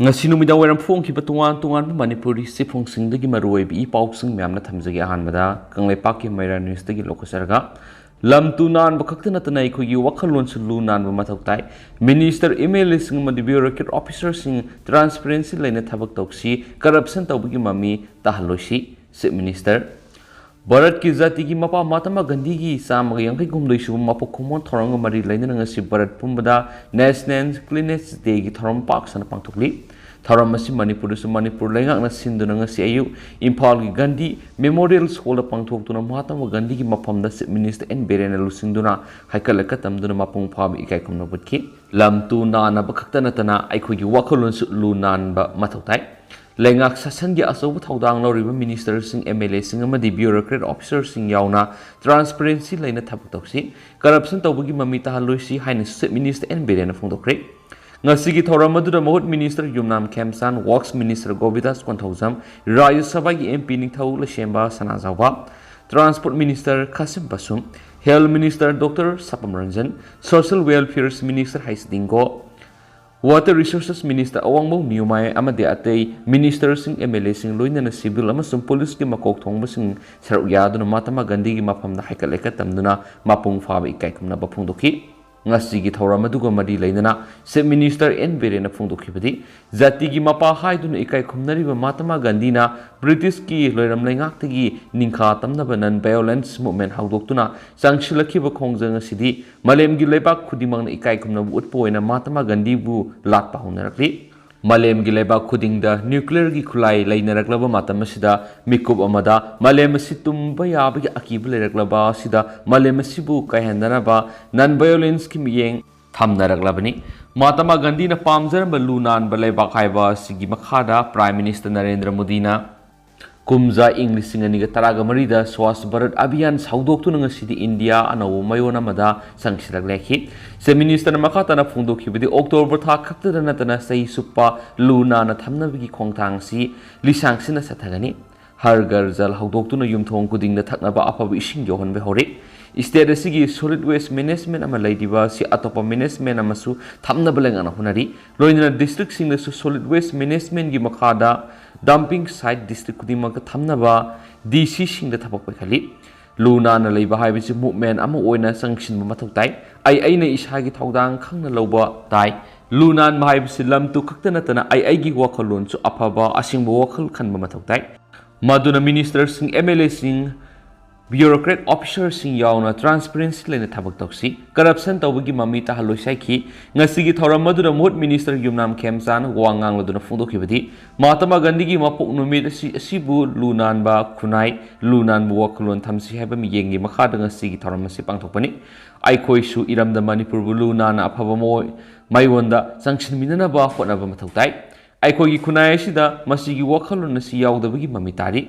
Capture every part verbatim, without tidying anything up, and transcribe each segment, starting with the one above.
ꯉꯁꯤ ꯅꯨꯃꯤꯗꯥꯡ ꯋꯥꯏꯔꯝ ꯐꯣꯡꯈꯤꯕ ꯇꯣꯉꯥꯟ ꯇꯣꯉꯥꯟꯕ ꯃꯅꯤꯄꯨꯔꯤ ꯆꯦꯐꯣꯡꯁꯤꯡꯗꯒꯤ ꯃꯔꯨꯑꯣꯏꯕ ꯏ ꯄꯥꯎꯁꯤꯡ ꯃꯌꯥꯝꯅ ꯊꯝꯖꯒꯦ꯫ ꯑꯍꯥꯟꯕꯗ ꯀꯪꯂꯩꯄꯥꯛꯀꯤ ꯃꯩꯔꯥ ꯅ꯭ꯌꯨꯁꯇꯒꯤ ꯂꯧꯈꯠꯆꯔꯒ, ꯂꯝ ꯇꯨ ꯅꯥꯟꯕ ꯈꯛꯇ ꯅꯠꯇꯅ ꯑꯩꯈꯣꯏꯒꯤ ꯋꯥꯈꯜꯂꯣꯟꯁꯨ ꯂꯨ ꯅꯥꯟꯕ ꯃꯊꯧ ꯇꯥꯏ꯫ ꯃꯤꯅꯤꯁꯇꯔ, ꯑꯦꯝ ꯑꯦꯜ ꯑꯦꯁꯤꯡ ꯑꯃꯗꯤ ꯕ꯭ꯌꯨꯔꯣꯀ꯭ꯔꯦꯠ ꯑꯣꯐꯤꯁꯔꯁꯤꯡ ꯇ꯭ꯔꯥꯟꯁꯄꯔꯦꯟꯁꯤ ꯂꯩꯅ ꯊꯕꯛ ꯇꯧꯁꯤ, ꯀꯔꯞꯁꯟ ꯇꯧꯕꯒꯤ ꯃꯃꯤ ꯇꯥꯍꯜꯂꯣꯏꯁꯤ꯫ Chief minister. ꯚꯥꯔꯠꯀꯤ ꯖꯥꯇꯤꯒꯤ ꯃꯄꯥ ꯃꯍꯥꯇꯃꯥ ꯒꯥꯟꯙꯤꯒꯤ ꯆꯥꯝꯃꯒ ꯌꯥꯡꯈꯩ ꯍꯨꯝꯗꯣꯏ ꯁꯨꯕ ꯃꯄꯣꯛ ꯀꯨꯝꯑꯣꯟ ꯊꯧꯔꯝꯒ ꯃꯔꯤ ꯂꯩꯅꯅ ꯉꯁꯤ ꯚꯥꯔꯠ ꯄꯨꯝꯕꯗ ꯅꯦꯁꯅꯦꯜ ꯀ꯭ꯂꯤꯅꯦꯁ ꯗꯦꯒꯤ ꯊꯧꯔꯝ ꯄꯥꯛ ꯁꯟꯅ ꯄꯥꯡꯊꯣꯛꯂꯤ꯫ ꯊꯧꯔꯝ ꯑꯁꯤ ꯃꯅꯤꯄꯨꯔꯗꯁꯨ ꯃꯅꯤꯄꯨꯔ ꯂꯩꯉꯥꯛꯅ ꯁꯤꯟꯗꯨꯅ ꯉꯁꯤ ꯑꯌꯨꯛ ꯏꯝꯐꯥꯜꯒꯤ ꯒꯥꯟꯙꯤ ꯃꯦꯃꯣꯔꯤꯌꯦꯜ ꯍꯣꯜꯗ ꯄꯥꯡꯊꯣꯛꯇꯨꯅ ꯃꯍꯥꯇꯃꯥ ꯒꯥꯟꯙꯤꯒꯤ ꯃꯐꯝꯗ ꯆꯤꯐ ꯃꯤꯅꯤꯁꯇꯔ ꯑꯦꯟ ꯕꯤꯔꯦꯟꯅ ꯂꯨꯆꯤꯡꯗꯨꯅ ꯍꯩꯀꯠ ꯂꯩꯀꯠ ꯇꯝꯗꯨꯅ ꯃꯄꯨꯡ ꯐꯥꯕ ꯏꯀꯥꯏ ꯈꯨꯝꯅꯕ ꯎꯠꯈꯤ꯫ ꯂꯝ ꯇꯨ ꯅꯥꯟꯅꯕ ꯈꯛꯇ ꯅꯠꯇꯅ ꯑꯩꯈꯣꯏꯒꯤ ꯋꯥꯈꯜꯂꯣꯟꯁꯨ ꯂꯨ ꯅꯥꯟꯕ ꯃꯊꯧ ꯇꯥꯏ꯫ ꯂꯩꯉꯥꯛ ꯁꯥꯁꯟꯒꯤ ꯑꯆꯧꯕ ꯊꯧꯗꯥꯡ ꯂꯧꯔꯤꯕ ꯃꯤꯅꯤꯁꯇꯔꯁꯤꯡ, ꯑꯦꯝ ꯑꯦꯜ ꯑꯦꯁꯤꯡ ꯑꯃꯗꯤ ꯕ꯭ꯌꯨꯔꯣꯀ꯭ꯔꯦꯠ ꯑꯣꯐꯤꯁꯔꯁꯤꯡ ꯌꯥꯎꯅ ꯇ꯭ꯔꯥꯟꯁꯄꯔꯦꯟꯁꯤ ꯂꯩꯅ ꯊꯕꯛ ꯇꯧꯁꯤ, ꯀꯔꯞꯁꯟ ꯇꯧꯕꯒꯤ ꯃꯃꯤ ꯇꯥꯍꯜꯂꯣꯏꯁꯤ ꯍꯥꯏꯅ ꯆꯤꯐ ꯃꯤꯅꯤꯁꯇꯔ ꯑꯦꯟ ꯕꯤꯔꯦꯟꯅ ꯐꯣꯡꯗꯣꯛꯈ꯭ꯔꯦ꯫ ꯉꯁꯤꯒꯤ ꯊꯧꯔꯝ ꯑꯗꯨꯗ ꯃꯍꯨꯠ ꯃꯤꯅꯤꯁꯇꯔ ꯌꯨꯝꯅꯥꯝ ꯈꯦꯝꯆꯥꯟ, ꯋꯥꯔꯛꯁ ꯃꯤꯅꯤꯁꯇꯔ ꯒꯣꯕꯤꯗꯥꯁ ꯀꯣꯟꯊꯧꯖꯝ, ꯔꯥꯖ꯭ꯌ ꯁꯚꯥꯒꯤ ꯑꯦꯝ ꯄꯤ ꯅꯤꯡꯊꯧ Leishemba Sanajaoba, transport minister Khashim Vashum, health minister doctor Sapam Ranjan, social welfare minister ꯍꯩꯁꯗꯤꯡꯒꯣ, water resources minister Awangbou Newmai ꯑꯃꯗꯤ ꯑꯇꯩ ꯃꯤꯅꯤꯁꯇꯔꯁꯤꯡ, ꯑꯦꯝ ꯑꯦꯜ ꯑꯦꯁꯤꯡ, ꯂꯣꯏꯅꯅ ꯁꯤꯚꯤꯜ ꯑꯃꯁꯨꯡ ꯄꯨꯂꯤꯁꯀꯤ ꯃꯀꯣꯛ ꯊꯣꯡꯕꯁꯤꯡ ꯁꯔꯨꯛ ꯌꯥꯗꯨꯅ ꯃꯍꯥꯇꯃꯥ ꯒꯥꯟꯙꯤꯒꯤ ꯃꯐꯝꯗ ꯍꯩꯀꯠ ꯂꯩꯀꯠ ꯇꯝꯗꯨꯅ ꯃꯄꯨꯡ ꯐꯥꯕ ꯏꯀꯥꯏ ꯈꯨꯝꯅꯕ ꯐꯣꯡꯗꯣꯛꯈꯤ꯫ ꯉꯁꯤꯒꯤ ꯊꯧꯔꯝ ꯑꯗꯨꯒ ꯃꯔꯤ ꯂꯩꯅꯅ ꯆꯤꯐ ꯃꯤꯅꯤꯁꯇꯔ ꯑꯦꯟ ꯕꯤꯔꯦꯟꯅ ꯐꯣꯡꯗꯣꯛꯈꯤꯕꯗꯤ, ꯖꯥꯇꯤꯒꯤ ꯃꯄꯥ ꯍꯥꯏꯗꯨꯅ ꯏꯀꯥꯏ ꯈꯨꯝꯅꯔꯤꯕ ꯃꯍꯥꯇꯃꯥ ꯒꯥꯟꯙꯤꯅ ꯕ꯭ꯔꯤꯇꯤꯁꯀꯤ ꯂꯣꯏꯔꯝ ꯂꯩꯉꯥꯛꯇꯒꯤ ꯅꯤꯡꯈꯥ ꯇꯝꯅꯕ ꯅꯟ ꯚꯥꯏꯑꯣꯂꯦꯟꯁ ꯃꯨꯚꯃꯦꯟ ꯍꯧꯗꯣꯛꯇꯨꯅ ꯆꯪꯁꯤꯜꯂꯛꯈꯤꯕ ꯈꯣꯡꯖꯪ ꯑꯁꯤꯗꯤ ꯃꯥꯂꯦꯝꯒꯤ ꯂꯩꯕꯥꯛ ꯈꯨꯗꯤꯡꯃꯛꯅ ꯏꯀꯥꯏ ꯈꯨꯝꯅꯕ ꯎꯠꯄ ꯑꯣꯏꯅ ꯃꯍꯥꯇꯃꯥ ꯒꯥꯟꯙꯤꯕꯨ ꯂꯥꯠꯄ ꯍꯧꯅꯔꯛꯂꯤ꯫ ꯃꯥꯂꯦꯝꯒꯤ ꯂꯩꯕꯥꯛ ꯈꯨꯗꯤꯡꯗ ꯅ꯭ꯌꯨꯀ꯭ꯂꯤꯌꯔꯒꯤ ꯈꯨꯠꯂꯥꯏ ꯂꯩꯅꯔꯛꯂꯕ ꯃꯇꯝ ꯑꯁꯤꯗ, ꯃꯤꯀꯨꯞ ꯑꯃꯗ ꯃꯥꯂꯦꯝ ꯑꯁꯤ ꯇꯨꯝꯕ ꯌꯥꯕꯒꯤ ꯑꯀꯤꯕ ꯂꯩꯔꯛꯂꯕ ꯑꯁꯤꯗ, ꯃꯥꯂꯦꯝ ꯑꯁꯤꯕꯨ ꯀꯥꯏꯍꯟꯗꯅꯕ ꯅꯟ ꯚꯥꯏꯑꯣꯂꯦꯟꯁꯀꯤ ꯃꯤꯠꯌꯦꯡ ꯊꯝꯅꯔꯛꯂꯕꯅꯤ꯫ ꯃꯍꯥꯇꯃꯥ ꯒꯥꯟꯙꯤꯅ ꯄꯥꯝꯖꯔꯝꯕ ꯂꯨ ꯅꯥꯟꯕ ꯂꯩꯕꯥꯛ ꯍꯥꯏꯕ ꯑꯁꯤꯒꯤ ꯃꯈꯥꯗ ꯄ꯭ꯔꯥꯏꯝ ꯃꯤꯅꯤꯁꯇꯔ ꯅꯔꯦꯟꯗ꯭ꯔ ꯃꯣꯗꯤꯅ ꯀꯨꯝꯖꯥ ꯏꯪ ꯂꯤꯁꯤꯡ ꯑꯅꯤꯒ ꯇꯔꯥꯒ ꯃꯔꯤꯗ ꯁ꯭ꯋꯥꯁ ꯚꯥꯔꯠ ꯑꯚꯤꯌꯥꯟ ꯍꯧꯗꯣꯛꯇꯨꯅ ꯉꯁꯤꯗꯤ ꯏꯟꯗꯤꯌꯥ ꯑꯅꯧꯕ ꯃꯌꯣꯟ ꯑꯃꯗ ꯆꯪꯁꯤꯜꯂꯛꯂꯦ꯫ ꯆꯤꯐ ꯃꯤꯅꯤꯁꯇꯔꯅ ꯃꯈꯥ ꯇꯥꯅ ꯐꯣꯡꯗꯣꯛꯈꯤꯕꯗꯤ, ꯑꯣꯛꯇꯣꯕꯔ ꯊꯥ ꯈꯛꯇꯗ ꯅꯠꯇꯅ ꯆꯍꯤ ꯆꯨꯞꯄ ꯂꯨ ꯅꯥꯟꯅ ꯊꯝꯅꯕꯒꯤ ꯈꯣꯡꯊꯥꯡ ꯑꯁꯤ ꯂꯤꯁꯥꯡꯁꯤꯟꯅ ꯆꯠꯊꯒꯅꯤ꯫ ꯍꯔ ꯘꯔ ꯖꯜ ꯍꯧꯗꯣꯛꯇꯨꯅ ꯌꯨꯝꯊꯣꯡ ꯈꯨꯗꯤꯡꯗ ꯊꯛꯅꯕ ꯑꯐꯕ ꯏꯁꯤꯡ ꯌꯧꯍꯟꯕ ꯍꯧꯔꯦ꯫ State ꯑꯁꯤꯒꯤ solid waste management ꯑꯃ ꯂꯩꯔꯤꯕ ꯑꯁꯤ ꯑꯇꯣꯞꯄ management ꯑꯃꯁꯨ ꯊꯝꯅꯕ ꯂꯩꯉꯥꯛꯅ ꯍꯣꯠꯅꯔꯤ꯫ ꯂꯣꯏꯅꯅ districtꯁꯤꯡꯗꯁꯨ solid waste managementꯀꯤ ꯃꯈꯥꯗ dumping site district ꯈꯨꯗꯤꯡꯃꯛꯇ ꯊꯝꯅꯕ DCꯁꯤꯡꯗ ꯊꯕꯛ ꯄꯥꯏꯈꯠꯂꯤ꯫ ꯂꯨ ꯅꯥꯟꯅ ꯂꯩꯕ ꯍꯥꯏꯕꯁꯤ movement ꯑꯃ ꯑꯣꯏꯅ ꯆꯪꯁꯤꯟꯕ ꯃꯊꯧ ꯇꯥꯏ꯫ ꯑꯩ ꯑꯩꯅ ꯏꯁꯥꯒꯤ ꯊꯧꯗꯥꯡ ꯈꯪꯅ ꯂꯧꯕ ꯇꯥꯏ꯫ ꯂꯨ ꯅꯥꯟꯕ ꯍꯥꯏꯕꯁꯤ ꯂꯝ ꯇꯨ ꯈꯛꯇ ꯅꯠꯇꯅ ꯑꯩ ꯑꯩꯒꯤ ꯋꯥꯈꯜꯂꯣꯟꯁꯨ ꯑꯐꯕ ꯑꯁꯦꯡꯕ ꯋꯥꯈꯜ ꯈꯟꯕ ꯃꯊꯧ ꯇꯥꯏ꯫ ꯃꯗꯨꯅ ministerꯁꯤꯡ, MLAꯁꯤꯡ, bureaucrat officerꯁꯤꯡ ꯌꯥꯎꯅ transparency ꯂꯩꯅ ꯊꯕꯛ ꯇꯧꯁꯤ꯫ Corruption ꯇꯧꯕꯒꯤ ꯃꯃꯤ ꯇꯥꯍꯜꯂꯣꯏꯁꯤ ꯍꯥꯏꯈꯤ꯫ ꯉꯁꯤꯒꯤ ꯊꯧꯔꯝ ꯑꯗꯨꯗ ꯃꯍꯨꯠ minister ꯌꯨꯝꯅꯥꯝ ꯈꯦꯝꯆꯥꯅ ꯋꯥ ꯉꯥꯡꯂꯗꯨꯅ ꯐꯣꯡꯗꯣꯛꯈꯤꯕꯗꯤ, ꯃꯍꯥꯇꯃꯥ ꯒꯥꯟꯙꯤꯒꯤ ꯃꯄꯣꯛ ꯅꯨꯃꯤꯠ ꯑꯁꯤ, ꯑꯁꯤꯕꯨ ꯂꯨ ꯅꯥꯟꯕ ꯈꯨꯟꯅꯥꯏ, ꯂꯨ ꯅꯥꯟꯕ ꯋꯥꯈꯜꯂꯣꯟ ꯊꯝꯁꯤ ꯍꯥꯏꯕ ꯃꯤꯠꯌꯦꯡꯒꯤ ꯃꯈꯥꯗ ꯉꯁꯤꯒꯤ ꯊꯧꯔꯝ ꯑꯁꯤ ꯄꯥꯡꯊꯣꯛꯄꯅꯤ꯫ ꯑꯩꯈꯣꯏꯁꯨ ꯏꯔꯝꯗꯝ ꯃꯅꯤꯄꯨꯔꯕꯨ ꯂꯨ ꯅꯥꯟꯅ ꯑꯐꯕ ꯃꯑꯣ-, ꯃꯥꯏꯑꯣꯟꯗ ꯆꯪꯁꯤꯟꯃꯤꯟꯅꯅꯕ ꯍꯣꯠꯅꯕ ꯃꯊꯧ ꯇꯥꯏ꯫ ꯑꯩꯈꯣꯏꯒꯤ ꯈꯨꯟꯅꯥꯏ ꯑꯁꯤꯗ ꯃꯁꯤꯒꯤ ꯋꯥꯈꯜꯂꯣꯟ ꯑꯁꯤ ꯌꯥꯎꯗꯕꯒꯤ ꯃꯃꯤ ꯇꯥꯔꯤ꯫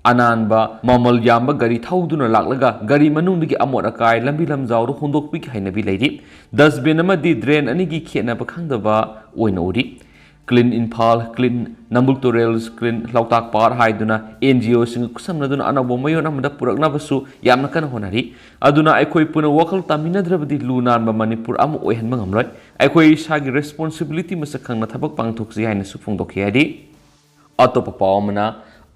ꯑꯅꯥꯟꯕ ꯃꯃꯜ ꯌꯥꯝꯕ ꯒꯥꯔꯤ ꯊꯧꯗꯨꯅ ꯂꯥꯛꯂꯒ ꯒꯥꯔꯤ ꯃꯅꯨꯡꯗꯒꯤ ꯑꯃꯣꯠ ꯑꯀꯥꯏ ꯂꯝꯕꯤ ꯂꯝꯖꯥꯎꯗ ꯍꯨꯟꯗꯣꯛꯄꯒꯤ ꯍꯩꯅꯕꯤ ꯂꯩꯔꯤ꯫ Dustbin ꯑꯃꯗꯤ drain ꯑꯅꯤꯒꯤ ꯈꯦꯠꯅꯕ ꯈꯪꯗꯕ ꯑꯣꯏꯅ ꯎꯔꯤ꯫ Clean ꯏꯝꯐꯥꯜ, Clean ꯅꯝꯕꯨꯜ ꯇꯨꯔꯦꯜꯁ, Clean ꯂꯣꯛꯇꯥꯛ ꯄꯥꯠ ꯍꯥꯏꯗꯨꯅ NGOꯁꯤꯡꯒ ꯈꯨꯠꯁꯝꯅꯗꯨꯅ ꯑꯅꯧꯕ ꯃꯌꯣꯟ ꯑꯃꯗ ꯄꯨꯔꯛꯅꯕꯁꯨ ꯌꯥꯝꯅ ꯀꯟꯅ ꯍꯣꯠꯅꯔꯤ꯫ ꯑꯗꯨꯅ ꯑꯩꯈꯣꯏ ꯄꯨꯟꯅ ꯋꯥꯈꯜ ꯇꯥꯃꯤꯟꯅꯗ꯭ꯔꯕꯗꯤ ꯂꯨ ꯅꯥꯟꯕ ꯃꯅꯤꯄꯨꯔ ꯑꯃ ꯑꯣꯏꯍꯟꯕ ꯉꯝꯂꯣꯏ꯫ ꯑꯩꯈꯣꯏ ꯏꯁꯥꯒꯤ responsibility ꯃꯁꯛ ꯈꯪꯅ ꯊꯕꯛ ꯄꯥꯡꯊꯣꯛꯁꯤ ꯍꯥꯏꯅꯁꯨ ꯐꯣꯡꯗꯣꯛꯈꯤ ꯍꯥꯏꯔꯤ꯫ ꯑꯇꯣꯞꯄ ꯄꯥꯎ ꯑꯃꯅ,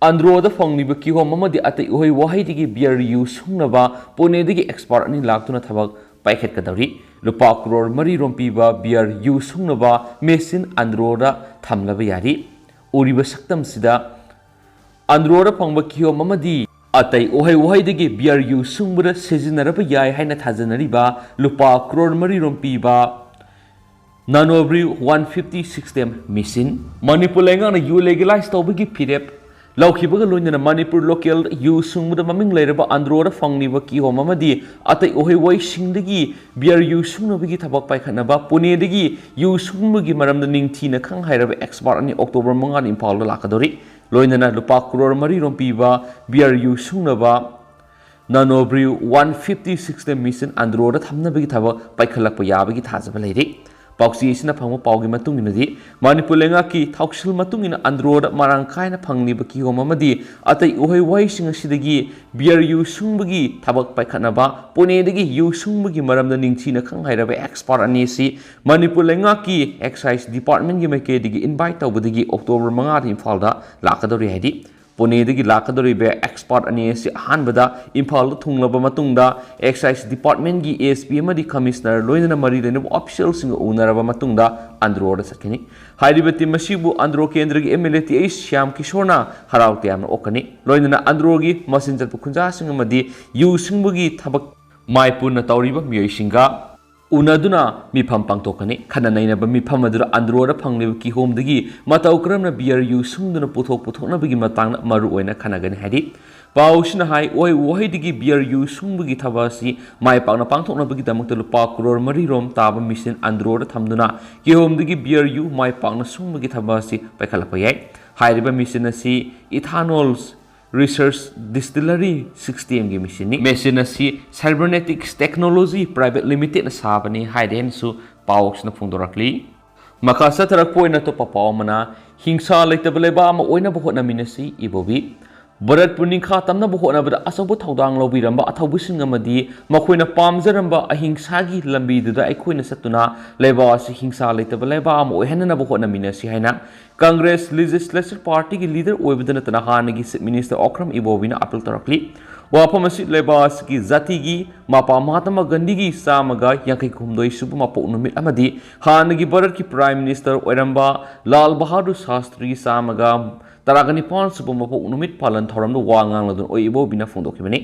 ꯑꯟꯗ꯭ꯔꯣꯗ ꯐꯪꯂꯤꯕ ꯀꯤꯍꯣꯝ ꯑꯃꯗꯤ ꯑꯇꯩ ꯎꯍꯩ ꯋꯥꯍꯩꯗꯒꯤ beer ꯌꯨ ꯁꯨꯡꯅꯕ ꯄꯨꯅꯦꯗꯒꯤ expert ꯑꯅꯤ ꯂꯥꯛꯇꯨꯅ ꯊꯕꯛ ꯄꯥꯏꯈꯠꯀꯗꯧꯔꯤ꯫ ꯂꯨꯄꯥ ꯀ꯭ꯔꯣꯔ ꯃꯔꯤ ꯔꯣꯝ ꯄꯤꯕ beer ꯌꯨ ꯁꯨꯡꯅꯕ machine ꯑꯟꯗ꯭ꯔꯣꯗ ꯊꯝꯂꯕ ꯌꯥꯔꯤ꯫ ꯎꯔꯤꯕ ꯁꯛꯇꯝꯁꯤꯗ ꯑꯟꯗ꯭ꯔꯣꯗ ꯐꯪꯕ ꯀꯤꯍꯣꯝ ꯑꯃꯗꯤ ꯑꯇꯩ ꯎꯍꯩ ꯋꯥꯍꯩꯗꯒꯤ beer ꯌꯨ ꯁꯨꯡꯕꯗ ꯁꯤꯖꯤꯟꯅꯔꯕ ꯌꯥꯏ ꯍꯥꯏꯅ ꯊꯥꯖꯅꯔꯤꯕ ꯂꯨꯄꯥ ꯀ꯭ꯔꯣꯔ ꯃꯔꯤ ꯔꯣꯝ ꯄꯤꯕ Nano Brew one fifty system machine꯫ Manipur ꯂꯩꯉꯥꯛꯅ ꯌꯨ legalize ꯇꯧꯕꯒꯤ ꯐꯤꯔꯦꯞ ꯂꯧꯈꯤꯕꯒ ꯂꯣꯏꯅꯅ ꯃꯅꯤꯄꯨꯔ local ꯌꯨ ꯁꯨꯡꯕꯗ ꯃꯃꯤꯡ ꯂꯩꯔꯕ ꯑꯟꯗ꯭ꯔꯣꯗ ꯐꯪꯂꯤꯕ ꯀꯤꯍꯣꯝ ꯑꯃꯗꯤ ꯑꯇꯩ ꯎꯍꯩ ꯋꯥꯍꯩꯁꯤꯡꯗꯒꯤ beer ꯌꯨ ꯁꯨꯡꯅꯕꯒꯤ ꯊꯕꯛ ꯄꯥꯏꯈꯠꯅꯕ ꯄꯨꯅꯦꯗꯒꯤ ꯌꯨ ꯁꯨꯡꯕꯒꯤ ꯃꯔꯝꯗ ꯅꯤꯡꯊꯤꯅ ꯈꯪ ꯍꯩꯔꯕ expert ꯑꯅꯤ October ꯃꯉꯥꯗ ꯏꯝꯐꯥꯜꯗ ꯂꯥꯛꯀꯗꯧꯔꯤ꯫ ꯂꯣꯏꯅꯅ ꯂꯨꯄꯥ ꯀ꯭ꯔꯣꯔ ꯃꯔꯤ ꯔꯣꯝ ꯄꯤꯕ beer ꯌꯨ ꯁꯨꯡꯅꯕ Nano Brew one fifty system machine ꯑꯟꯗ꯭ꯔꯣꯗ ꯊꯝꯅꯕꯒꯤ ꯊꯕꯛ ꯄꯥꯏꯈꯠꯂꯛꯄ ꯌꯥꯕꯒꯤ ꯊꯥꯖꯕ ꯂꯩꯔꯤ꯫ ꯄꯥꯎꯆꯦ ꯑꯁꯤꯅ ꯐꯪꯕ ꯄꯥꯎꯒꯤ ꯃꯇꯨꯡ ꯏꯟꯅꯗꯤ, ꯃꯅꯤꯄꯨꯔ ꯂꯩꯉꯥꯛꯀꯤ ꯊꯧꯁꯤꯜ ꯃꯇꯨꯡ ꯏꯟꯅ ꯑꯟꯗ꯭ꯔꯣꯗ ꯃꯔꯥꯡ ꯀꯥꯏꯅ ꯐꯪꯂꯤꯕ ꯀꯤꯍꯣꯝ ꯑꯃꯗꯤ ꯑꯇꯩ ꯎꯍꯩ ꯋꯥꯍꯩꯁꯤꯡ ꯑꯁꯤꯗꯒꯤ ꯕꯤꯌꯔ ꯌꯨ ꯁꯨꯡꯕꯒꯤ ꯊꯕꯛ ꯄꯥꯏꯈꯠꯅꯕ ꯄꯨꯅꯦꯗꯒꯤ ꯌꯨ ꯁꯨꯡꯕꯒꯤ ꯃꯔꯝꯗ ꯅꯤꯡꯊꯤꯅ ꯈꯪ ꯍꯩꯔꯕ ꯑꯦꯛꯁꯄꯥꯔꯠ ꯑꯅꯤ ꯑꯁꯤ ꯃꯅꯤꯄꯨꯔ ꯂꯩꯉꯥꯛꯀꯤ ꯑꯦꯛꯁꯥꯏꯁ ꯗꯤꯄꯥꯔꯠꯃꯦꯟꯒꯤ ꯃꯥꯏꯀꯩꯗꯒꯤ ꯏꯟꯚꯥꯏꯠ ꯇꯧꯕꯗꯒꯤ ꯑꯣꯛꯇꯣꯕꯔ ꯃꯉꯥꯗ ꯏꯝꯐꯥꯜꯗ ꯂꯥꯛꯀꯗꯧꯔꯤ ꯍꯥꯏꯗꯤ, ꯄꯨꯅꯦꯗꯒꯤ ꯂꯥꯛꯀꯗꯧꯔꯤꯕ ꯑꯦꯛꯁꯄꯥꯔꯠ ꯑꯅꯤ ꯑꯁꯤ ꯑꯍꯥꯟꯕꯗ ꯏꯝꯐꯥꯜꯗ ꯊꯨꯡꯂꯕ ꯃꯇꯨꯡꯗ, ꯑꯦꯛꯁꯥꯏꯁ ꯗꯤꯄꯥꯔꯠꯃꯦꯟꯒꯤ ꯑꯦꯁ ꯄꯤ ꯑꯃꯗꯤ ꯀꯃꯤꯁꯅꯔ, ꯂꯣꯏꯅꯅ ꯃꯔꯤ ꯂꯩꯅꯕ ꯑꯣꯐꯤꯁꯤꯌꯦꯜꯁꯤꯡꯒ ꯎꯅꯔꯕ ꯃꯇꯨꯡꯗ ꯑꯟꯗ꯭ꯔꯣꯗ ꯆꯠꯀꯅꯤ꯫ ꯍꯥꯏꯔꯤꯕ ꯇꯤꯝ ꯑꯁꯤꯕꯨ ꯑꯟꯗ꯭ꯔꯣ ꯀꯦꯟꯗ꯭ꯔꯒꯤ M L A T H Shyam ꯀꯤꯁꯣꯔꯅ ꯍꯔꯥꯎ ꯇꯌꯥꯝꯅ ꯑꯣꯛꯀꯅꯤ꯫ ꯂꯣꯏꯅꯅ ꯑꯟꯗ꯭ꯔꯣꯒꯤ ꯃꯆꯤꯟ ꯆꯠꯄ ꯈꯨꯟꯖꯥꯁꯤꯡ ꯑꯃꯗꯤ ꯌꯨ ꯁꯨꯡꯕꯒꯤ ꯊꯕꯛ ꯃꯥꯏ ꯄꯨꯅ ꯇꯧꯔꯤꯕ ꯃꯤꯑꯣꯏꯁꯤꯡꯒ ꯎꯅꯗꯨꯅ ꯃꯤꯐꯝ ꯄꯥꯡꯊꯣꯛꯀꯅꯤ꯫ ꯈꯟꯅ ꯅꯩꯅꯕ ꯃꯤꯐꯝ ꯑꯗꯨꯗ ꯑꯟꯗ꯭ꯔꯣꯗ ꯐꯪꯂꯤꯕ ꯀꯤꯍꯣꯝꯗꯒꯤ ꯃꯇꯧ ꯀꯔꯝꯅ ꯕꯤꯌꯔ ꯌꯨ ꯁꯨꯡꯗꯨꯅ ꯄꯨꯊꯣꯛ ꯄꯨꯊꯣꯛꯅꯕꯒꯤ ꯃꯇꯥꯡꯗ ꯃꯔꯨ ꯑꯣꯏꯅ ꯈꯟꯅꯒꯅꯤ ꯍꯥꯏꯔꯤ꯫ ꯄꯥꯎꯁꯤꯅ ꯍꯥꯏ, ꯎꯍꯩ ꯋꯥꯍꯩꯗꯒꯤ ꯕꯤꯌꯔ ꯌꯨ ꯁꯨꯡꯕꯒꯤ ꯊꯕꯛ ꯑꯁꯤ ꯃꯥꯏ ꯄꯥꯛꯅ ꯄꯥꯡꯊꯣꯛꯅꯕꯒꯤꯗꯃꯛꯇ ꯂꯨꯄꯥ ꯀ꯭ꯔꯣꯔ ꯃꯔꯤ ꯔꯣꯝ ꯇꯥꯕ ꯃꯤꯁꯤꯟ ꯑꯟꯗ꯭ꯔꯣꯗ ꯊꯝꯗꯨꯅ ꯀꯤꯍꯣꯝꯗꯒꯤ ꯕꯤꯌꯔ ꯌꯨ ꯃꯥꯏ ꯄꯥꯛꯅ ꯁꯨꯡꯕꯒꯤ ꯊꯕꯛ ꯑꯁꯤ ꯄꯥꯏꯈꯠꯂꯛꯄ ꯌꯥꯏ꯫ ꯍꯥꯏꯔꯤꯕ ꯃꯤꯁꯤꯟ ꯑꯁꯤ ꯏꯊꯥꯅꯣꯜ ꯔꯤꯁꯔꯁ ꯗꯤꯁꯇꯤꯂꯔꯤ ꯁꯤꯁꯇꯦꯝꯒꯤ ꯃꯦꯁꯤꯟꯅꯤ꯫ ꯃꯦꯁꯤꯟ ꯑꯁꯤ ꯁꯥꯏꯕꯔꯅꯦꯇꯤꯛꯁ ꯇꯦꯛꯅꯣꯂꯣꯖꯤ ꯄ꯭ꯔꯥꯏꯚꯦꯠ ꯂꯤꯃꯤꯇꯦꯠꯅ ꯁꯥꯕꯅꯤ ꯍꯥꯏꯔꯦꯅꯁꯨ ꯄꯥꯎꯁꯤꯅ ꯐꯣꯡꯗꯣꯔꯛꯂꯤ꯫ ꯃꯈꯥ ꯆꯠꯊꯔꯛꯄ ꯑꯣꯏꯅ ꯑꯇꯣꯞꯄ ꯄꯥꯎ ꯑꯃꯅ, ꯍꯤꯡꯁꯥ ꯂꯩꯇꯕ ꯂꯩꯕꯥꯛ ꯑꯃ ꯑꯣꯏꯅꯕ ꯍꯣꯠꯅꯃꯤꯟꯅꯁꯤ ꯏꯕꯣꯕꯤ꯫ ꯚꯥꯔꯠꯄꯨ ꯅꯤꯡꯈꯥ ꯇꯝꯅꯕ ꯍꯣꯠꯅꯕꯗ ꯑꯆꯧꯕ ꯊꯧꯗꯥꯡ ꯂꯧꯕꯤꯔꯝꯕ ꯑꯊꯧꯕꯁꯤꯡ ꯑꯃꯗꯤ ꯃꯈꯣꯏꯅ ꯄꯥꯝꯖꯔꯝꯕ ꯑꯍꯤꯡꯁꯥꯒꯤ ꯂꯝꯕꯤꯗꯨꯗ ꯑꯩꯈꯣꯏꯅ ꯆꯠꯇꯨꯅ ꯂꯩꯕꯥꯛ ꯑꯁꯤ ꯍꯤꯡꯁꯥ ꯂꯩꯇꯕ ꯂꯩꯕꯥꯛ ꯑꯃ ꯑꯣꯏꯍꯟꯅꯅꯕ ꯍꯣꯠꯅꯃꯤꯟꯅꯁꯤ ꯍꯥꯏꯅ ꯀꯪꯒ꯭ꯔꯦꯁ ꯂꯦꯖꯤꯁꯂꯦꯆꯔ ꯄꯥꯔꯇꯤꯒꯤ ꯂꯤꯗꯔ ꯑꯣꯏꯕꯗ ꯅꯠꯇꯅ ꯍꯥꯟꯅꯒꯤ ꯆꯤꯐ ꯃꯤꯅꯤꯁꯇꯔ ꯑꯣꯀ꯭ꯔꯝ ꯏꯕꯣꯕꯤꯅ ꯑꯥꯄꯤꯜ ꯇꯧꯔꯛꯂꯤ꯫ ꯋꯥꯐꯝ ꯑꯁꯤ ꯂꯩꯕꯥꯛ ꯑꯁꯤꯒꯤ ꯖꯥꯇꯤꯒꯤ ꯃꯄꯥ ꯃꯍꯥꯇꯃꯥ ꯒꯥꯟꯙꯤꯒꯤ ꯆꯥꯝꯃꯒ ꯌꯥꯡꯈꯩ ꯍꯨꯝꯗꯣꯏ ꯁꯨꯕ ꯃꯄꯣꯛ ꯅꯨꯃꯤꯠ ꯑꯃꯗꯤ ꯍꯥꯟꯅꯒꯤ ꯚꯥꯔꯠꯀꯤ ꯄ꯭ꯔꯥꯏꯝ ꯃꯤꯅꯤꯁꯇꯔ ꯑꯣꯏꯔꯝꯕ ꯂꯥꯜ ꯕꯍꯥꯗꯨꯔ ꯁꯥꯁꯇ꯭ꯔꯤꯒꯤ ꯆꯥꯝꯃꯒ ꯇꯔꯥꯒ ꯅꯤꯄꯥꯟ ꯁꯨꯕ ꯃꯄꯣꯛ ꯅꯨꯃꯤꯠ ꯄꯥꯂꯟ ꯊꯧꯔꯝꯗ ꯋꯥ ꯉꯥꯡꯂꯗꯨꯅ ꯑꯣꯏ ꯏꯕꯣꯕꯤꯅ ꯐꯣꯡꯗꯣꯛꯈꯤꯕꯅꯤ꯫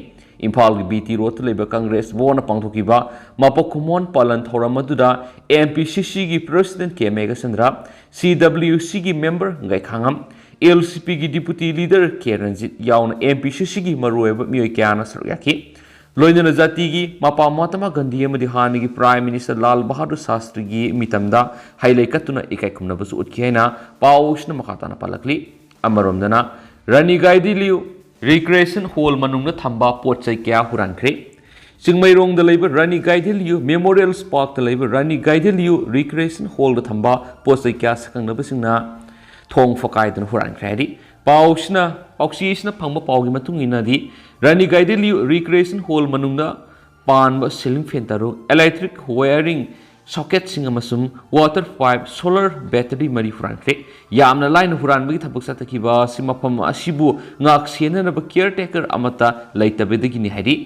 ꯏꯝꯐꯥꯜꯒꯤ ꯕꯤ ꯇꯤ ꯔꯣꯗꯇ ꯂꯩꯕ ꯀꯪꯒ꯭ꯔꯦꯁ ꯚꯋꯟꯗ ꯄꯥꯡꯊꯣꯛꯈꯤꯕ ꯃꯄꯣꯛ ꯀꯨꯝꯑꯣꯟ ꯄꯥꯂꯟ ꯊꯧꯔꯝ ꯑꯗꯨꯗ ꯑꯦꯝ ꯄꯤ ꯁꯤ ꯁꯤꯒꯤ ꯄ꯭ꯔꯦꯁꯤꯗꯦꯟꯠ ꯀꯦ ꯃꯦꯘꯆꯟꯗ꯭ꯔ, ꯁꯤ ꯗꯕ꯭ꯂꯤꯌꯨ ꯁꯤꯒꯤ ꯃꯦꯝꯕꯔ ꯒꯥꯏꯈꯥꯉꯝ, ꯑꯦꯜ ꯁꯤ ꯄꯤꯒꯤ ꯗꯤꯄꯨꯇꯤ ꯂꯤꯗꯔ ꯀꯦ ꯔꯟꯖꯤꯠ ꯌꯥꯎꯅ ꯑꯦꯝ ꯄꯤ ꯁꯤ ꯁꯤꯒꯤ ꯃꯔꯨꯑꯣꯏꯕ ꯃꯤꯑꯣꯏ ꯀꯌꯥꯅ ꯁꯔꯨꯛ ꯌꯥꯈꯤ꯫ ꯂꯣꯏꯅꯅ ꯖꯥꯇꯤꯒꯤ ꯃꯄꯥ ꯃꯍꯥꯇꯃꯥ ꯒꯥꯟꯙꯤ ꯑꯃꯗꯤ ꯍꯥꯟꯅꯒꯤ ꯄ꯭ꯔꯥꯏꯝ ꯃꯤꯅꯤꯁꯇꯔ ꯂꯥꯜ ꯕꯍꯥꯗꯨꯔ ꯁꯥꯁꯇ꯭ꯔꯤꯒꯤ ꯃꯤꯇꯝꯗ ꯍꯩꯂꯩ ꯀꯠꯇꯨꯅ ꯏꯀꯥꯏ ꯈꯨꯝꯅꯕꯁꯨ ꯎꯠꯈꯤ ꯍꯥꯏꯅ ꯄꯥꯎꯁꯤꯅ ꯃꯈꯥ ꯇꯥꯅ ꯄꯜꯂꯛꯂꯤ꯫ ꯑꯃꯔꯣꯝꯗꯅ, ꯔꯥꯅꯤ ꯒꯥꯏꯗꯤꯟꯂꯤꯌꯨ ꯔꯤꯀ꯭ꯔꯤꯌꯦꯁꯟ ꯍꯣꯜ ꯃꯅꯨꯡꯗ ꯊꯝꯕ ꯄꯣꯠ ꯆꯩ ꯀꯌꯥ ꯍꯨꯔꯥꯟꯈ꯭ꯔꯦ꯫ ꯆꯤꯡꯃꯩꯔꯣꯡꯗ ꯂꯩꯕ ꯔꯥꯅꯤ ꯒꯥꯏꯗꯤꯟꯂꯤꯌꯨ Memorial Parkꯇ ꯂꯩꯕ ꯔꯥꯅꯤ ꯒꯥꯏꯗꯤꯟꯂꯤꯌꯨ Recreation Hallꯗ ꯊꯝꯕ ꯄꯣꯠ ꯆꯩ ꯀꯌꯥ ꯁꯛꯈꯪꯅꯕꯁꯤꯡꯅ ꯊꯣꯡ ꯐꯀꯥꯏꯗꯨꯅ ꯍꯨꯔꯥꯟꯈ꯭ꯔꯦ ꯍꯥꯏꯔꯤ꯫ ꯄꯥꯎꯁꯤꯅ, ꯄꯥꯎꯆꯦꯁꯤꯅ ꯐꯪꯕ ꯄꯥꯎꯒꯤ ꯃꯇꯨꯡ ꯏꯟꯅꯗꯤ, ꯔꯥꯅꯤ ꯒꯥꯏꯗꯤꯟꯂꯤꯌꯨ Recreation Hall ꯃꯅꯨꯡꯗ ꯄꯥꯟꯕ ceiling fan ꯇꯔꯨꯛ, electric wiring socketꯁꯤꯡ ꯑꯃꯁꯨꯡ water pipe, solar battery ꯃꯔꯤ ꯍꯨꯔꯥꯟꯈ꯭ꯔꯦ꯫ ꯌꯥꯝꯅ ꯂꯥꯏꯅ ꯍꯨꯔꯥꯟꯕꯒꯤ ꯊꯕꯛ ꯆꯠꯊꯈꯤꯕ ꯑꯁꯤ ꯃꯐꯝ ꯑꯁꯤꯕꯨ ꯉꯥꯛ ꯁꯦꯟꯅꯅꯕ caretaker ꯑꯃꯠꯇ ꯂꯩꯇꯕꯗꯒꯤꯅꯤ ꯍꯥꯏꯔꯤ꯫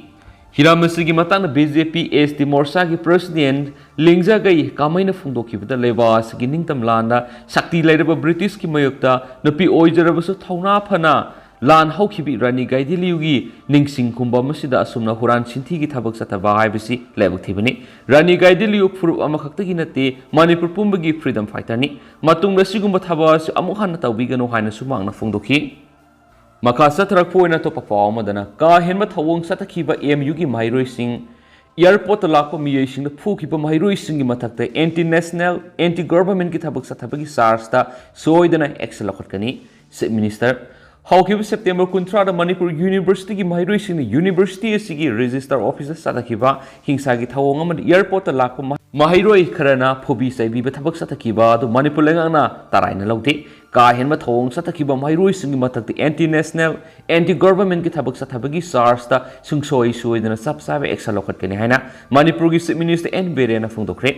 ꯍꯤꯔꯝ ꯑꯁꯤꯒꯤ ꯃꯇꯥꯡꯗ BJP ST Morchaꯒꯤ President ꯂꯤꯡꯖꯒꯩ ꯀꯥꯃꯩꯅ ꯐꯣꯡꯗꯣꯛꯈꯤꯕꯗ, ꯂꯩꯕꯥꯛ ꯑꯁꯤꯒꯤ ꯅꯤꯡꯇꯝ ꯂꯥꯟꯗ ꯁꯛꯇꯤ ꯂꯩꯔꯕ Britishꯀꯤ ꯃꯥꯌꯣꯛꯇ ꯅꯨꯄꯤ ꯑꯣꯏꯖꯔꯕꯁꯨ ꯊꯧꯅꯥ ꯐꯅ ꯂꯥꯟ ꯍꯧꯈꯤꯕꯤ ꯔꯥꯅꯤ ꯒꯥꯏꯗꯤꯟꯂꯤꯌꯨꯒꯤ ꯅꯤꯡꯁꯤꯡ ꯈꯨꯝꯕꯝ ꯑꯁꯤꯗ ꯑꯁꯨꯝꯅ ꯍꯨꯔꯥꯟ ꯆꯤꯟꯊꯤꯒꯤ ꯊꯕꯛ ꯆꯠꯊꯕ ꯍꯥꯏꯕꯁꯤ ꯂꯥꯏꯕꯛ ꯊꯤꯕꯅꯤ꯫ ꯔꯥꯅꯤ ꯒꯥꯏꯗꯤꯟꯂꯤꯌꯨ ꯐꯨꯔꯨꯞ ꯑꯃꯈꯛꯇꯒꯤ ꯅꯠꯇꯦ, ꯃꯅꯤꯄꯨꯔ ꯄꯨꯝꯕꯒꯤ freedom fighterꯅꯤ꯫ ꯃꯇꯨꯡꯗ ꯁꯤꯒꯨꯝꯕ ꯊꯕꯛ ꯑꯁꯤ ꯑꯃꯨꯛ ꯍꯟꯅ ꯇꯧꯕꯤꯒꯅꯨ ꯍꯥꯏꯅꯁꯨ ꯃꯍꯥꯛꯅ ꯐꯣꯡꯗꯣꯛꯈꯤ꯫ ꯃꯈꯥ ꯆꯠꯊꯔꯛꯄ ꯑꯣꯏꯅ ꯑꯇꯣꯞꯄ ꯄꯥꯎ ꯑꯃꯗꯅ, ꯀꯥ ꯍꯦꯟꯕ ꯊꯧꯑꯣꯡ ꯆꯠꯊꯈꯤꯕ MUꯒꯤ ꯃꯍꯩꯔꯣꯏꯁꯤꯡ, airportꯇ ꯂꯥꯛꯄ ꯃꯤꯑꯣꯏꯁꯤꯡꯅ ꯐꯨꯈꯤꯕ ꯃꯍꯩꯔꯣꯏꯁꯤꯡꯒꯤ ꯃꯊꯛꯇ anti national, anti governmentꯀꯤ ꯊꯕꯛ ꯆꯠꯊꯕꯒꯤ chargeꯇ ꯁꯣꯏꯗꯅ action ꯂꯧꯈꯠꯀꯅꯤ꯫ Chief Minister, ꯍꯧꯈꯤꯕ September ꯀꯨꯟꯊ꯭ꯔꯥꯗ ꯃꯅꯤꯄꯨꯔ Universityꯒꯤ ꯃꯍꯩꯔꯣꯏꯁꯤꯡꯅ university ꯑꯁꯤꯒꯤ registrar officeꯇ ꯆꯠꯊꯈꯤꯕ ꯍꯤꯡꯁꯥꯒꯤ ꯊꯧꯑꯣꯡ ꯑꯃꯗ airportꯇ ꯂꯥꯛꯄ ꯃꯍ-, ꯃꯍꯩꯔꯣꯏ ꯈꯔꯅ ꯐꯨꯕꯤ ꯆꯩꯕꯤꯕ ꯊꯕꯛ ꯆꯠꯊꯈꯤꯕ ꯑꯗꯨ ꯃꯅꯤꯄꯨꯔ ꯂꯩꯉꯥꯛꯅ ꯇꯔꯥꯏꯅ ꯂꯧꯗꯦ꯫ ꯀꯥ ꯍꯦꯟꯕ ꯊꯧꯑꯣꯡ ꯆꯠꯊꯈꯤꯕ ꯃꯍꯩꯔꯣꯏꯁꯤꯡꯒꯤ ꯃꯊꯛꯇ anti national, anti governmentꯀꯤ ꯊꯕꯛ ꯆꯠꯊꯕꯒꯤ chargeꯇ ꯁꯨꯡꯁꯣꯏ ꯁꯣꯏꯗꯅ ꯆꯞ ꯆꯥꯕ action ꯂꯧꯈꯠꯀꯅꯤ ꯍꯥꯏꯅ ꯃꯅꯤꯄꯨꯔꯒꯤ Chief Minister N ꯕꯤꯔꯦꯟꯅ ꯐꯣꯡꯗꯣꯛꯈ꯭ꯔꯦ꯫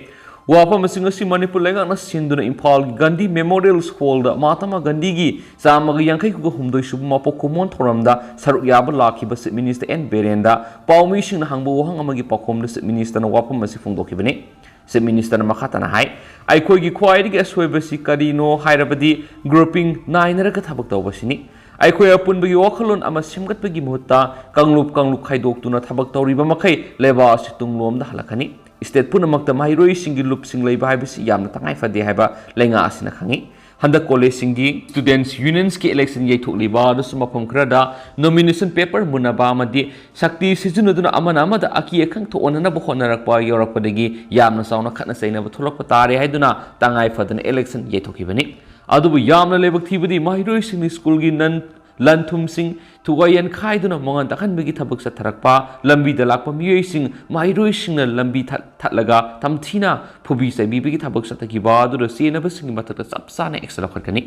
ꯋꯥꯐꯝꯁꯤꯡ ꯑꯁꯤ ꯃꯅꯤꯄꯨꯔ ꯂꯩꯉꯥꯛꯅ ꯁꯤꯟꯗꯨꯅ ꯏꯝꯐꯥꯜꯒꯤ ꯒꯥꯟꯙꯤ Memorial Hallꯗ ꯃꯍꯥꯇꯃꯥ ꯒꯥꯟꯙꯤꯒꯤ ꯆꯥꯝꯃꯒ ꯌꯥꯡꯈꯩ ꯍꯨꯝꯗꯣꯏ ꯁꯨꯕ ꯃꯄꯣꯛ ꯀꯨꯝꯑꯣꯟ ꯊꯧꯔꯝꯗ ꯁꯔꯨꯛ ꯌꯥꯕ ꯂꯥꯛꯈꯤꯕ Chief Minister N ꯕꯤꯔꯦꯟꯗ ꯄꯥꯎꯃꯤꯁꯤꯡꯅ ꯍꯪꯕ ꯋꯥꯍꯪ ꯑꯃꯒꯤ ꯄꯥꯎꯈꯨꯝꯗ Chief Ministerꯅ ꯋꯥꯐꯝ ꯑꯁꯤ ꯐꯣꯡꯗꯣꯛꯈꯤꯕꯅꯤ꯫ Chief Ministerꯅ ꯃꯈꯥ ꯇꯥꯅ ꯍꯥꯏ, ꯑꯩꯈꯣꯏꯒꯤ ꯈ꯭ꯋꯥꯏꯗꯒꯤ ꯑꯁꯣꯏꯕꯁꯤ ꯀꯔꯤꯅꯣ ꯍꯥꯏꯔꯕꯗꯤ grouping ꯅꯥꯏꯅꯔꯒ ꯊꯕꯛ ꯇꯧꯕꯁꯤꯅꯤ꯫ ꯑꯩꯈꯣꯏ ꯑꯄꯨꯟꯕꯒꯤ ꯋꯥꯈꯜꯂꯣꯟ ꯑꯃ ꯁꯦꯝꯒꯠꯄꯒꯤ ꯃꯍꯨꯠꯇ ꯀꯥꯡꯂꯨꯞ ꯀꯥꯡꯂꯨꯞ ꯈꯥꯏꯗꯣꯛꯇꯨꯅ ꯊꯕꯛ ꯇꯧꯔꯤꯕ ꯃꯈꯩ ꯂꯩꯕꯥꯛ ꯑꯁꯤ ꯇꯨꯡꯂꯣꯝꯗ ꯍꯜꯂꯛꯀꯅꯤ꯫ State ꯄꯨꯝꯅꯃꯛꯇ ꯃꯍꯩꯔꯣꯏꯁꯤꯡꯒꯤ ꯂꯨꯞꯁꯤꯡ ꯂꯩꯕ ꯍꯥꯏꯕꯁꯤ ꯌꯥꯝꯅ ꯇꯉꯥꯏ ꯐꯗꯦ ꯍꯥꯏꯕ ꯂꯩꯉꯥꯛ ꯑꯁꯤꯅ ꯈꯪꯏ꯫ ꯍꯟꯗꯛ collegeꯁꯤꯡꯒꯤ Students Unionꯒꯤ election ꯌꯩꯊꯣꯛꯂꯤꯕ ꯑꯗꯨꯁꯨ ꯃꯐꯝ ꯈꯔꯗ nomination paper ꯃꯨꯟꯅꯕ ꯑꯃꯗꯤ ꯁꯛꯇꯤ ꯁꯤꯖꯤꯟꯅꯗꯨꯅ ꯑꯃꯅ ꯑꯃꯗ ꯑꯀꯤ ꯑꯈꯪ ꯊꯣꯛꯍꯟꯅꯅꯕ ꯍꯣꯠꯅꯔꯛꯄ ꯌꯥꯎꯔꯛꯄꯗꯒꯤ ꯌꯥꯝꯅ ꯆꯥꯎꯅ ꯈꯠꯅ ꯆꯩꯅꯕ ꯊꯣꯛꯂꯛꯄ ꯇꯥꯔꯦ ꯍꯥꯏꯗꯨꯅ ꯇꯉꯥꯏ ꯐꯗꯅ election ꯌꯩꯊꯣꯛꯈꯤꯕꯅꯤ꯫ ꯑꯗꯨꯕꯨ ꯌꯥꯝꯅ ꯂꯥꯏꯕꯛ ꯊꯤꯕꯗꯤ ꯃꯍꯩꯔꯣꯏꯁꯤꯡꯅ schoolꯒꯤ non ꯂꯟ ꯊꯨꯝꯁꯤꯡ ꯊꯨꯒꯥꯏ ꯌꯥꯟꯈꯥꯏꯗꯨꯅ ꯃꯉꯥꯟ ꯇꯥꯍꯟꯕꯒꯤ ꯊꯕꯛ ꯆꯠꯊꯔꯛꯄ, ꯂꯝꯕꯤꯗ ꯂꯥꯛꯄ ꯃꯤꯑꯣꯏꯁꯤꯡ ꯃꯍꯩꯔꯣꯏꯁꯤꯡꯅ ꯂꯝꯕꯤ ꯊꯠ-, ꯊꯠꯂꯒ ꯇꯝꯊꯤꯅ ꯐꯨꯕꯤ ꯆꯩꯕꯤꯕꯒꯤ ꯊꯕꯛ ꯆꯠꯊꯈꯤꯕ ꯑꯗꯨꯗ ꯆꯦꯟꯅꯕꯁꯤꯡꯒꯤ ꯃꯊꯛꯇ ꯆꯞ ꯆꯥꯅ action ꯂꯧꯈꯠꯀꯅꯤ꯫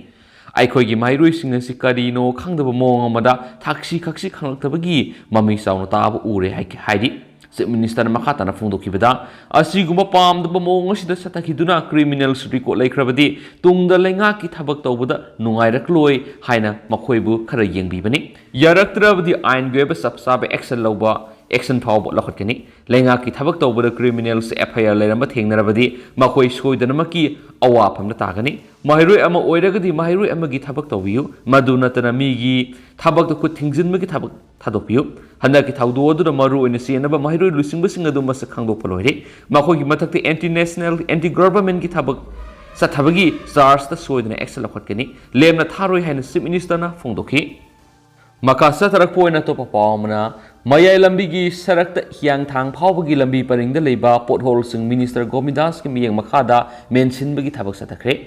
ꯑꯩꯈꯣꯏꯒꯤ ꯃꯍꯩꯔꯣꯏꯁꯤꯡ ꯑꯁꯤ ꯀꯔꯤꯅꯣ ꯈꯪꯗꯕ ꯃꯑꯣꯡ ꯑꯃꯗ ꯊꯛꯁꯤ ꯈꯛꯁꯤ ꯈꯪꯂꯛꯇꯕꯒꯤ ꯃꯃꯤ ꯆꯥꯎꯅ ꯇꯥꯕ ꯎꯔꯦ ꯍꯥꯏ-, ꯍꯥꯏꯔꯤ꯫ Chief Minister ꯅ ꯃꯈꯥ ꯇꯥꯅ ꯐꯣꯡꯗꯣꯛꯈꯤꯕꯗ, ꯑꯁꯤꯒꯨꯝꯕ ꯄꯥꯝꯗꯕ ꯃꯑꯣꯡ ꯑꯁꯤꯗ ꯆꯠꯊꯈꯤꯗꯨꯅ criminals record ꯂꯩꯈ꯭ꯔꯕꯗꯤ ꯇꯨꯡꯗ ꯂꯩꯉꯥꯛꯀꯤ ꯊꯕꯛ ꯇꯧꯕꯗ ꯅꯨꯡꯉꯥꯏꯔꯛꯂꯣꯏ ꯍꯥꯏꯅ ꯃꯈꯣꯏꯕꯨ ꯈꯔ ꯌꯦꯡꯕꯤꯕꯅꯤ꯫ ꯌꯥꯔꯛꯇ꯭ꯔꯕꯗꯤ ꯑꯥꯏꯟꯒꯤ ꯑꯣꯏꯕ ꯆꯞ ꯆꯥꯕ action ꯂꯧꯕ, action ꯐꯥꯎꯕ ꯂꯧꯈꯠꯀꯅꯤ꯫ ꯂꯩꯉꯥꯛꯀꯤ ꯊꯕꯛ ꯇꯧꯕꯗ criminals F I R ꯂꯩꯔꯝꯕ ꯊꯦꯡꯅꯔꯕꯗꯤ ꯃꯈꯣꯏ ꯁꯣꯏꯗꯅꯃꯛꯀꯤ ꯑꯋꯥꯐꯝꯗ ꯇꯥꯒꯅꯤ꯫ ꯃꯍꯩꯔꯣꯏ ꯑꯃ ꯑꯣꯏꯔꯒꯗꯤ ꯃꯍꯩꯔꯣꯏ ꯑꯃꯒꯤ ꯊꯕꯛ ꯇꯧꯕꯤꯌꯨ, ꯃꯗꯨ ꯅꯠꯇꯅ ꯃꯤꯒꯤ ꯊꯕꯛꯇ ꯈꯨꯠ ꯊꯤꯡꯖꯤꯟꯕꯒꯤ ꯊꯕꯛ ꯊꯥꯗꯣꯛꯄꯤꯌꯨ꯫ ꯍꯟꯗꯛꯀꯤ ꯊꯧꯗꯣꯛ ꯑꯗꯨꯗ ꯃꯔꯨ ꯑꯣꯏꯅ ꯆꯦꯟꯅꯕ ꯃꯍꯩꯔꯣꯏ ꯂꯨꯆꯤꯡꯕꯁꯤꯡ ꯑꯗꯨ ꯃꯁꯛ ꯈꯪꯗꯣꯛꯄ ꯂꯣꯏꯔꯦ꯫ ꯃꯈꯣꯏꯒꯤ ꯃꯊꯛꯇ anti national, anti government ꯀꯤ ꯊꯕꯛ ꯆꯠꯊꯕꯒꯤ charge ꯇ ꯁꯣꯏꯗꯅ action ꯂꯧꯈꯠꯀꯅꯤ꯫ ꯂꯦꯝꯅ ꯊꯥꯔꯣꯏ ꯍꯥꯏꯅ Chief Minister ꯅ ꯐꯣꯡꯗꯣꯛꯈꯤ꯫ ꯃꯈꯥ ꯆꯠꯊꯔꯛꯄ ꯑꯣꯏꯅ ꯑꯇꯣꯞꯄ ꯄꯥꯎ ꯑꯃꯅ, ꯃꯌꯥꯏ ꯂꯝꯕꯤꯒꯤ ꯁꯔꯛꯇ ꯍꯤꯌꯥꯡꯊꯥꯡ ꯐꯥꯎꯕꯒꯤ ꯂꯝꯕꯤ ꯄꯔꯤꯡꯗ ꯂꯩꯕ pothole ꯁꯤꯡ Minister ꯒꯣꯕꯤꯟꯗꯥꯁꯀꯤ ꯃꯤꯠꯌꯦꯡ ꯃꯈꯥꯗ ꯃꯦꯟꯁꯤꯟꯕꯒꯤ ꯊꯕꯛ ꯆꯠꯊꯈ꯭ꯔꯦ꯫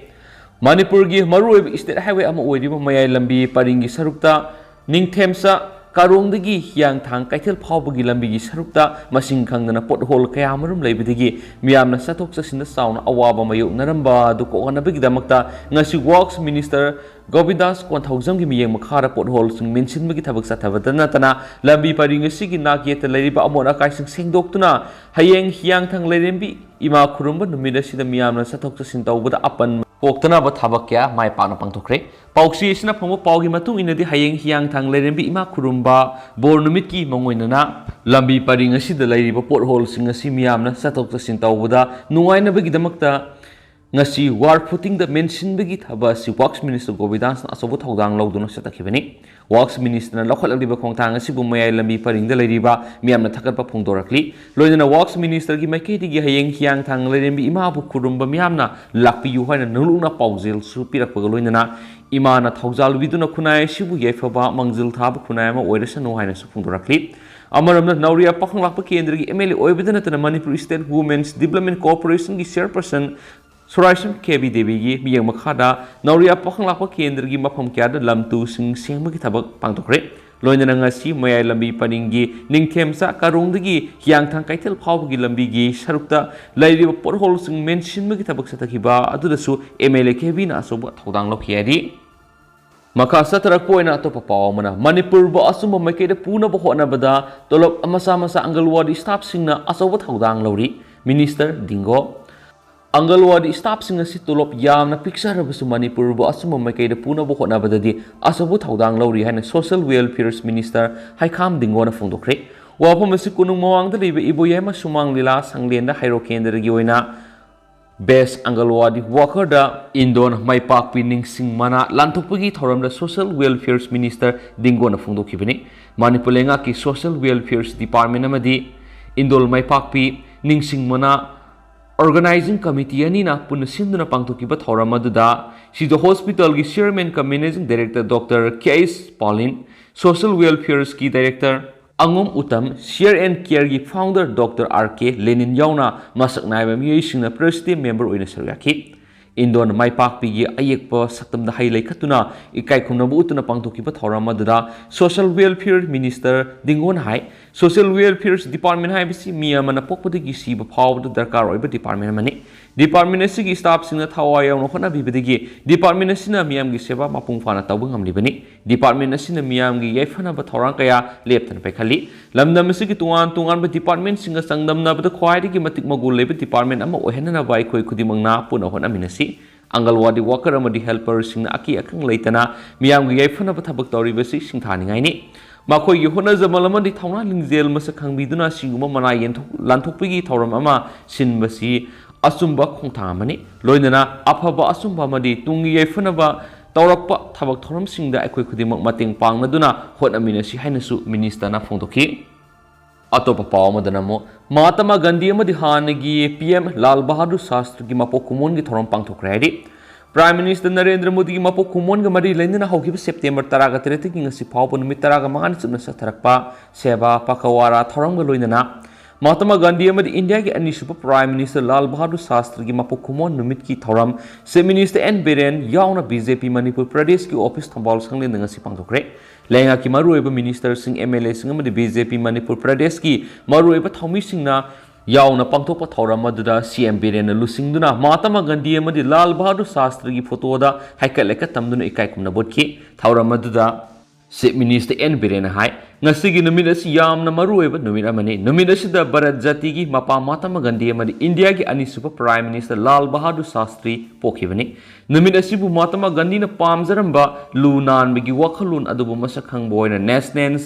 ꯃꯅꯤꯄꯨꯔꯒꯤ ꯃꯔꯨꯑꯣꯏꯕ state highway ꯑꯃ ꯑꯣꯏꯔꯤꯕ ꯃꯌꯥꯏ ꯂꯝꯕꯤ ꯄꯔꯤꯡꯒꯤ ꯁꯔꯨꯛꯇ ꯅꯤꯡꯊꯦꯝꯆꯥ ꯀꯥꯔꯣꯡꯗꯒꯤ ꯍꯤꯌꯥꯡꯊꯥꯡ ꯀꯩꯊꯦꯜ ꯐꯥꯎꯕꯒꯤ ꯂꯝꯕꯤꯒꯤ ꯁꯔꯨꯛꯇ ꯃꯁꯤꯡ ꯈꯪꯗꯅ pothole ꯀꯌꯥ ꯑꯃꯔꯣꯝ ꯂꯩꯕꯗꯒꯤ ꯃꯤꯌꯥꯝꯅ ꯆꯠꯊꯣꯛ ꯆꯠꯁꯤꯟꯗ ꯆꯥꯎꯅ ꯑꯋꯥꯕ ꯃꯥꯌꯣꯛꯅꯔꯝꯕ ꯑꯗꯨ ꯀꯣꯛꯍꯟꯅꯕꯒꯤꯗꯃꯛꯇ ꯉꯁꯤ Works Minister ꯒꯣꯕꯤꯟꯗꯥꯁ ꯀꯣꯟꯊꯧꯖꯝꯒꯤ ꯃꯤꯠꯌꯦꯡ ꯃꯈꯥꯗ pothole ꯁꯤꯡ ꯃꯦꯟꯁꯤꯟꯕꯒꯤ ꯊꯕꯛ ꯆꯠꯊꯕꯗ ꯅꯠꯇꯅ ꯂꯝꯕꯤ ꯄꯔꯤꯡ ꯑꯁꯤꯒꯤ ꯅꯥꯛ ꯌꯦꯠꯇ ꯂꯩꯔꯤꯕ ꯑꯃꯣꯠ ꯑꯀꯥꯏꯁꯤꯡ ꯁꯦꯡꯗꯣꯛꯇꯨꯅ ꯍꯌꯦꯡ ꯍꯤꯌꯥꯡꯊꯥꯡ ꯂꯥꯏꯔꯦꯝꯕꯤ ꯏꯃꯥ ꯈꯨꯔꯨꯝꯕ ꯅꯨꯃꯤꯠ ꯑꯁꯤꯗ ꯃꯤꯌꯥꯝꯅ ꯆꯠꯊꯣꯛ ꯆꯠꯁꯤꯟ ꯇꯧꯕꯗ ꯑꯄꯟꯕ ꯄꯣꯛꯇꯅꯕ ꯊꯕꯛ ꯀꯌꯥ ꯃꯥꯏ ꯄꯥꯛꯅ ꯄꯥꯡꯊꯣꯛꯈ꯭ꯔꯦ꯫ ꯄꯥꯎꯆꯦ ꯑꯁꯤꯅ ꯐꯪꯕ ꯄꯥꯎꯒꯤ ꯃꯇꯨꯡ ꯏꯟꯅꯗꯤ ꯍꯌꯦꯡ ꯍꯤꯌꯥꯡꯊꯥꯡ ꯂꯥꯏꯔꯦꯝꯕꯤ ꯏꯃꯥ ꯈꯨꯔꯨꯝꯕ ꯕꯣꯔ ꯅꯨꯃꯤꯠꯀꯤ ꯃꯥꯡꯑꯣꯏꯅꯅ ꯂꯝꯕꯤ ꯄꯔꯤꯡ ꯑꯁꯤꯗ ꯂꯩꯔꯤꯕ pothole ꯁꯤꯡ ꯑꯁꯤ ꯃꯤꯌꯥꯝꯅ ꯆꯠꯊꯣꯛ ꯆꯠꯁꯤꯟ ꯇꯧꯕꯗ ꯅꯨꯡꯉꯥꯏꯅꯕꯒꯤꯗꯃꯛꯇ ꯉꯁꯤ wall footing ꯗ ꯃꯦꯟꯁꯤꯟꯕꯒꯤ ꯊꯕꯛ ꯑꯁꯤ Works Minister ꯒꯣꯕꯤꯟꯗꯥꯁꯅ ꯑꯆꯧꯕ ꯊꯧꯗꯥꯡ ꯂꯧꯗꯨꯅ ꯆꯠꯊꯈꯤꯕꯅꯤ꯫ Works Minister ꯅ ꯂꯧꯈꯠꯂꯛꯂꯤꯕ ꯈꯣꯡꯊꯥꯡ ꯑꯁꯤꯕꯨ ꯃꯌꯥꯏ ꯂꯝꯕꯤ ꯄꯔꯤꯡꯗ ꯂꯩꯔꯤꯕ ꯃꯤꯌꯥꯝꯅ ꯊꯥꯒꯠꯄ ꯐꯣꯡꯗꯣꯔꯛꯂꯤ꯫ ꯂꯣꯏꯅꯅ Works Minister ꯒꯤ ꯃꯥꯏꯀꯩꯗꯒꯤ ꯍꯌꯦꯡ ꯍꯤꯌꯥꯡꯊꯥꯡ ꯂꯥꯏꯔꯦꯝꯕꯤ ꯏꯃꯥꯕꯨ ꯈꯨꯔꯨꯝꯕ ꯃꯤꯌꯥꯝꯅ ꯂꯥꯛꯄꯤꯌꯨ ꯍꯥꯏꯅ ꯅꯧꯂꯨꯛꯅ ꯄꯥꯎꯖꯦꯜꯁꯨ ꯄꯤꯔꯛꯄꯒ ꯂꯣꯏꯅꯅ ꯏꯃꯥꯅ ꯊꯧꯖꯥꯜꯕꯤꯗꯨꯅ ꯈꯨꯟꯅꯥꯏ ꯑꯁꯤꯕꯨ ꯌꯥꯏꯐꯕ ꯃꯥꯡꯖꯤꯜ ꯊꯥꯕ ꯈꯨꯟꯅꯥꯏ ꯑꯃ ꯑꯣꯏꯔꯁꯅꯨ ꯍꯥꯏꯅꯁꯨ ꯐꯣꯡꯗꯣꯔꯛꯂꯤ꯫ ꯑꯃꯔꯣꯝꯗ ꯅꯧꯔꯤꯌꯥ ꯄꯥꯈꯪ ꯂꯥꯛꯄ ꯀꯦꯟꯗ꯭ꯔꯒꯤ M L A ꯑꯣꯏꯕꯗ ꯅꯠꯇꯅ Manipur State Women's Development Corporation ꯒꯤ chairperson ꯁꯣꯔꯥꯏꯁꯝ ꯀꯦꯕꯤ ꯗꯦꯕꯤꯒꯤ ꯃꯤꯠꯌꯦꯡ ꯃꯈꯥꯗ ꯅꯧꯔꯤꯌꯥ ꯄꯥꯈꯪ ꯂꯥꯛꯄ ꯀꯦꯟꯗ꯭ꯔꯒꯤ ꯃꯐꯝ ꯀꯌꯥꯗ ꯂꯝ ꯇꯨꯁꯤꯡ ꯁꯦꯡꯕꯒꯤ ꯊꯕꯛ ꯄꯥꯡꯊꯣꯛꯈ꯭ꯔꯦ꯫ ꯂꯣꯏꯅꯅ ꯉꯁꯤ ꯃꯌꯥꯏ ꯂꯝꯕꯤ ꯄꯔꯤꯡꯒꯤ ꯅꯤꯡꯊꯦꯝꯆꯥ ꯀꯥꯔꯣꯡꯗꯒꯤ ꯍꯤꯌꯥꯡꯊꯥꯡ ꯀꯩꯊꯦꯜ ꯐꯥꯎꯕꯒꯤ ꯂꯝꯕꯤꯒꯤ ꯁꯔꯨꯛꯇ ꯂꯩꯔꯤꯕ ꯄꯣꯠꯍꯣꯜꯁꯤꯡ ꯃꯦꯟꯁꯤꯟꯕꯒꯤ ꯊꯕꯛ ꯆꯠꯊꯈꯤꯕ ꯑꯗꯨꯗꯁꯨ ꯑꯦꯝ ꯑꯦꯜ ꯑꯦ ꯀꯦꯕꯤꯅ ꯑꯆꯧꯕ ꯊꯧꯗꯥꯡ ꯂꯧꯈꯤ ꯍꯥꯏꯔꯤ꯫ ꯃꯈꯥ ꯆꯠꯊꯔꯛꯄ ꯑꯣꯏꯅ ꯑꯇꯣꯞꯄ ꯄꯥꯎ ꯑꯃꯅ, ꯃꯅꯤꯄꯨꯔꯕꯨ ꯑꯆꯨꯝꯕ ꯃꯥꯏꯀꯩꯗ ꯄꯨꯅꯕ ꯍꯣꯠꯅꯕꯗ ꯇꯣꯂꯣꯞ ꯃꯆꯥ ꯃꯆꯥ ꯑꯪꯒꯜꯋꯥꯗꯤ ꯁ꯭ꯇꯥꯐꯁꯤꯡꯅ ꯑꯆꯧꯕ ꯊꯧꯗꯥꯡ ꯂꯧꯔꯤ, ꯃꯤꯅꯤꯁꯇꯔ ꯗꯤꯡꯒꯣ꯫ ꯑꯪꯒꯜꯋꯥꯗꯤ ꯁ꯭ꯇꯥꯐꯁꯤꯡ ꯑꯁꯤ ꯇꯣꯂꯣꯞ ꯌꯥꯝꯅ ꯄꯤꯛꯆꯔꯕꯁꯨ ꯃꯅꯤꯄꯨꯔꯕꯨ ꯑꯆꯨꯝꯕ ꯃꯥꯏꯀꯩꯗ ꯄꯨꯅꯕ ꯍꯣꯠꯅꯕꯗꯗꯤ ꯑꯆꯧꯕ ꯊꯧꯗꯥꯡ ꯂꯧꯔꯤ ꯍꯥꯏꯅ ꯁꯣꯁꯤꯌꯦꯜ ꯋꯦꯜꯐꯤꯌꯔꯁ ꯃꯤꯅꯤꯁꯇꯔ ꯍꯩꯈꯥꯝ ꯗꯤꯡꯒꯣꯅ ꯐꯣꯡꯗꯣꯛꯈ꯭ꯔꯦ꯫ ꯋꯥꯐꯝ ꯑꯁꯤ ꯀꯣꯅꯨꯡ ꯃꯃꯥꯡꯗ ꯂꯩꯕ ꯏꯕꯣꯌꯥꯏꯃ ꯁꯨꯃꯥꯡ ꯂꯤꯂꯥ ꯁꯪꯂꯦꯟꯗ ꯍꯩꯔꯣꯛ ꯀꯦꯟꯗ꯭ꯔꯒꯤ ꯑꯣꯏꯅ ꯕꯦꯁ ꯑꯪꯒꯜꯋꯥꯗꯤ ꯋꯥꯀꯔꯗ ꯏꯟꯗꯣꯟ ꯃꯥꯏꯄꯥꯛꯄꯤ ꯅꯤꯡꯁꯤꯡ ꯃꯅꯥ ꯂꯥꯟꯊꯣꯛꯄꯒꯤ ꯊꯧꯔꯝꯗ ꯁꯣꯁꯤꯌꯦꯜ ꯋꯦꯜꯐꯤꯌꯔꯁ ꯃꯤꯅꯤꯁꯇꯔ ꯗꯤꯡꯒꯣꯅ ꯐꯣꯡꯗꯣꯛꯈꯤꯕꯅꯤ꯫ ꯃꯅꯤꯄꯨꯔ ꯂꯩꯉꯥꯛꯀꯤ ꯁꯣꯁꯤꯌꯦꯜ ꯋꯦꯜꯐꯤꯌꯔꯁ ꯗꯤꯄꯥꯔꯠꯃꯦꯟ ꯑꯃꯗꯤ ꯏꯟꯗꯣꯜ ꯃꯥꯏꯄꯥꯛꯄꯤ ꯅꯤꯡꯁꯤꯡ ꯃꯅꯥ ꯑꯣꯔꯒꯅꯥꯏꯖꯤꯡ ꯀꯃꯤꯇꯤ ꯑꯅꯤꯅ ꯄꯨꯟꯅ ꯁꯤꯟꯗꯨꯅ ꯄꯥꯡꯊꯣꯛꯈꯤꯕ ꯊꯧꯔꯝ ꯑꯗꯨꯗ ꯁꯤꯖ ꯍꯣꯁꯄꯤꯇꯥꯜꯒꯤ chairman cum managing director doctor K H Palin, social ꯋꯦꯜꯐꯤꯌꯔꯁꯀꯤ ꯗꯥꯏꯔꯦꯛꯇꯔ ꯑꯉꯣꯝ ꯎꯇꯝ, ꯁꯤꯌꯔ ꯑꯦꯟ ꯀꯤꯌꯔꯒꯤ founder doctor R K Lenin ꯌꯥꯎꯅ ꯃꯁꯛ ꯅꯥꯏꯕ ꯃꯤꯑꯣꯏꯁꯤꯡꯅ ꯄ꯭ꯔꯦꯁꯤꯗꯦꯟ ꯃꯦꯝꯕꯔ ꯑꯣꯏꯅ ꯁꯔꯨꯛ ꯌꯥꯈꯤ꯫ ꯏꯟꯗꯣꯟ ꯃꯥꯏꯄꯥꯛꯄꯤꯒꯤ ꯑꯌꯦꯛꯄ ꯁꯛꯇꯝꯗ ꯍꯩ ꯂꯩ ꯀꯠꯇꯨꯅ ꯏꯀꯥꯏ ꯈꯨꯝꯅꯕ ꯎꯠꯇꯨꯅ ꯄꯥꯡꯊꯣꯛꯈꯤꯕ ꯊꯧꯔꯝ ꯑꯗꯨꯗ ꯁꯣꯁꯤꯌꯦꯜ ꯋꯦꯜꯐꯤꯌꯔ ꯃꯤꯅꯤꯁꯇꯔ ꯗꯤꯡꯒꯣꯅ ꯍꯥꯏ, ꯁꯣꯁꯤꯌꯦꯜ ꯋꯦꯜꯐꯤꯌꯔꯁ ꯗꯤꯄꯥꯔꯠꯃꯦꯟ ꯍꯥꯏꯕꯁꯤ ꯃꯤ ꯑꯃꯅ ꯄꯣꯛꯄꯗꯒꯤ ꯁꯤꯕ ꯐꯥꯎꯕꯗ ꯗꯔꯀꯥꯔ ꯑꯣꯏꯕ ꯗꯤꯄꯥꯔꯠꯃꯦꯟ ꯑꯃꯅꯤ꯫ ꯗꯤꯄꯥꯔꯠꯃꯦꯟ ꯑꯁꯤꯒꯤ ꯁ꯭ꯇꯥꯐꯁꯤꯡꯅ ꯊꯋꯥꯏ ꯌꯥꯎꯅ ꯍꯣꯠꯅꯕꯤꯕꯗꯒꯤ ꯗꯤꯄꯥꯔꯠꯃꯦꯟ ꯑꯁꯤꯅ ꯃꯤꯌꯥꯝꯒꯤ ꯁꯦꯕꯥ ꯃꯄꯨꯡ ꯐꯥꯅ ꯇꯧꯕ ꯉꯝꯂꯤꯕꯅꯤ꯫ ꯗꯤꯄꯥꯔꯠꯃꯦꯟ ꯑꯁꯤꯅ ꯃꯤꯌꯥꯝꯒꯤ ꯌꯥꯏꯐꯅꯕ ꯊꯧꯔꯥꯡ ꯀꯌꯥ ꯂꯦꯞꯇꯅ ꯄꯥꯏꯈꯠꯂꯤ꯫ ꯂꯝꯗꯝ ꯑꯁꯤꯒꯤ ꯇꯣꯉꯥꯟ ꯇꯣꯉꯥꯟꯕ ꯗꯤꯄꯥꯔꯠꯃꯦꯟꯁꯤꯡꯒ ꯆꯥꯡꯗꯝꯅꯕꯗ ꯈ꯭ꯋꯥꯏꯗꯒꯤ ꯃꯇꯤꯛ ꯃꯒꯨꯟ ꯂꯩꯕ ꯗꯤꯄꯥꯔꯠꯃꯦꯟ ꯑꯃ ꯑꯣꯏꯍꯟꯅꯅꯕ ꯑꯩꯈꯣꯏ ꯈꯨꯗꯤꯡꯃꯛꯅ ꯄꯨꯟꯅ ꯍꯣꯠꯅꯃꯤꯟꯅꯁꯤ꯫ ꯑꯪꯒꯜꯋꯥꯗꯤ ꯋꯥꯀꯔ ꯑꯃꯗꯤ ꯍꯦꯜꯄꯔꯁꯤꯡꯅ ꯑꯀꯤ ꯑꯈꯪ ꯂꯩꯇꯅ ꯃꯤꯌꯥꯝꯒꯤ ꯌꯥꯏꯐꯅꯕ ꯊꯕꯛ ꯇꯧꯔꯤꯕꯁꯤ ꯁꯤꯡꯊꯥꯅꯤꯡꯉꯥꯏꯅꯤ꯫ ꯃꯈꯣꯏꯒꯤ ꯍꯣꯠꯅꯖꯃꯜ ꯑꯃꯗꯤ ꯊꯧꯅꯥ ꯂꯤꯡꯖꯦꯜ ꯃꯁꯛ ꯈꯪꯕꯤꯗꯨꯅ ꯑꯁꯤꯒꯨꯝꯕ ꯃꯅꯥ ꯌꯦꯟꯊꯣꯛ-, ꯂꯥꯟꯊꯣꯛꯄꯒꯤ ꯊꯧꯔꯝ ꯑꯃ ꯁꯤꯟꯕꯁꯤ ꯑꯆꯨꯝꯕ ꯈꯣꯡꯊꯥꯡ ꯑꯃꯅꯤ꯫ ꯂꯣꯏꯅꯅ ꯑꯐꯕ ꯑꯆꯨꯝꯕ ꯑꯃꯗꯤ ꯇꯨꯡꯒꯤ ꯌꯥꯏꯐꯅꯕ ꯇꯧꯔꯛꯄ ꯊꯕꯛ ꯊꯧꯔꯝꯁꯤꯡꯗ ꯑꯩꯈꯣꯏ ꯈꯨꯗꯤꯡꯃꯛ ꯃꯇꯦꯡ ꯄꯥꯡꯅꯗꯨꯅ ꯍꯣꯠꯅꯃꯤꯟꯅꯁꯤ ꯍꯥꯏꯅꯁꯨ ꯃꯤꯅꯤꯁꯇꯔꯅ ꯐꯣꯡꯗꯣꯛꯈꯤ꯫ ꯑꯇꯣꯞꯄ ꯄꯥꯎ ꯑꯃꯗꯅ ꯑꯃꯨꯛ ꯃꯍꯥꯇꯃꯥ ꯒꯥꯟꯙꯤ ꯑꯃꯗꯤ ꯍꯥꯟꯅꯒꯤ ꯄꯤ ꯑꯦꯝ ꯂꯥꯜ ꯕꯍꯥꯗꯨꯔ ꯁꯥꯁꯇ꯭ꯔꯤꯒꯤ ꯃꯄꯣꯛ ꯀꯨꯝꯑꯣꯟꯒꯤ ꯊꯧꯔꯝ ꯄꯥꯡꯊꯣꯛꯈ꯭ꯔꯦ ꯍꯥꯏꯔꯤ꯫ ꯄ꯭ꯔꯥꯏꯝ ꯃꯤꯅꯤꯁꯇꯔ ꯅꯔꯦꯟꯗ꯭ꯔ ꯃꯣꯗꯤꯒꯤ ꯃꯄꯣꯛ ꯀꯨꯝꯑꯣꯟꯒ ꯃꯔꯤ ꯂꯩꯅꯅ ꯍꯧꯈꯤꯕ ꯁꯦꯞꯇꯦꯝꯕꯔ ꯇꯔꯥꯒ ꯇꯔꯦꯠꯇꯒꯤ ꯉꯁꯤ ꯐꯥꯎꯕ ꯅꯨꯃꯤꯠ ꯇꯔꯥꯒ ꯃꯉꯥꯅꯤ ꯆꯨꯞꯅ ꯆꯠꯊꯔꯛꯄ ꯁꯦꯕꯥ ꯄꯈꯋꯥꯔꯥ ꯊꯧꯔꯝꯒ ꯂꯣꯏꯅꯅ ꯃꯍꯥꯇꯃꯥ ꯒꯥꯟꯙꯤ ꯑꯃꯗꯤ ꯏꯟꯗꯤꯌꯥꯒꯤ ꯑꯅꯤꯁꯨꯕ Prime Minister ꯂꯥꯜ ꯕꯍꯥꯗꯨꯔ ꯁꯥꯁꯇ꯭ꯔꯤꯒꯤ ꯃꯄꯣꯛ ꯀꯨꯝꯑꯣꯟ ꯅꯨꯃꯤꯠꯀꯤ ꯊꯧꯔꯝ Chief Minister ꯑꯦꯟ ꯕꯤꯔꯦꯟ ꯌꯥꯎꯅ ꯕꯤ ꯖꯦ ꯄꯤ ꯃꯅꯤꯄꯨꯔ ꯄ꯭ꯔꯗꯦꯁꯀꯤ ꯑꯣꯐꯤꯁ ꯊꯧꯕꯥꯜ ꯁꯪꯂꯦꯟꯗ ꯉꯁꯤ ꯄꯥꯡꯊꯣꯛꯈ꯭ꯔꯦ꯫ ꯂꯩꯉꯥꯛꯀꯤ ꯃꯔꯨꯑꯣꯏꯕ ꯃꯤꯅꯤꯁꯇꯔꯁꯤꯡ, ꯑꯦꯝ ꯑꯦꯜ ꯑꯦꯁꯤꯡ ꯑꯃꯗꯤ ꯕꯤ ꯖꯦ ꯄꯤ ꯃꯅꯤꯄꯨꯔ ꯄ꯭ꯔꯗꯦꯁꯀꯤ ꯃꯔꯨꯑꯣꯏꯕ ꯊꯧꯃꯤꯁꯤꯡꯅ ꯌꯥꯎꯅ ꯄꯥꯡꯊꯣꯛꯄ ꯊꯧꯔꯝ ꯑꯗꯨꯗ ꯁꯤ ꯑꯦꯝ ꯕꯤꯔꯦꯟꯅ ꯂꯨꯆꯤꯡꯗꯨꯅ ꯃꯍꯥꯇꯃꯥ ꯒꯥꯟꯙꯤ ꯑꯃꯗꯤ ꯂꯥꯜ ꯕꯍꯥꯗꯨꯔ ꯁꯥꯁꯇ꯭ꯔꯤꯒꯤ ꯐꯣꯇꯣꯗ ꯍꯩꯀꯠ ꯂꯩꯀꯠ ꯇꯝꯗꯨꯅ ꯏꯀꯥꯏ ꯈꯨꯝꯅꯕ ꯎꯠꯈꯤ꯫ ꯊꯧꯔꯝ ꯑꯗꯨꯗ Chief Minister ꯑꯦꯟ ꯕꯤꯔꯦꯟꯅ ꯍꯥꯏ, ꯉꯁꯤꯒꯤ ꯅꯨꯃꯤꯠ ꯑꯁꯤ ꯌꯥꯝꯅ ꯃꯔꯨꯑꯣꯏꯕ ꯅꯨꯃꯤꯠ ꯑꯃꯅꯤ꯫ ꯅꯨꯃꯤꯠ ꯑꯁꯤꯗ ꯚꯥꯔꯠ ꯖꯥꯇꯤꯒꯤ ꯃꯄꯥ ꯃꯍꯥꯇꯃꯥ ꯒꯥꯟꯙꯤ ꯑꯃꯗꯤ ꯏꯟꯗꯤꯌꯥꯒꯤ ꯑꯅꯤꯁꯨꯕ Prime Minister ꯂꯥꯜ ꯕꯍꯥꯗꯨꯔ ꯁꯥꯁꯇ꯭ꯔꯤ ꯄꯣꯛꯈꯤꯕꯅꯤ꯫ ꯅꯨꯃꯤꯠ ꯑꯁꯤꯕꯨ ꯃꯍꯥꯇꯃꯥ ꯒꯥꯟꯙꯤꯅ ꯄꯥꯝꯖꯔꯝꯕ ꯂꯨ ꯅꯥꯟꯕꯒꯤ ꯋꯥꯈꯜꯂꯣꯟ ꯑꯗꯨꯕꯨ ꯃꯁꯛ ꯈꯪꯕ ꯑꯣꯏꯅ National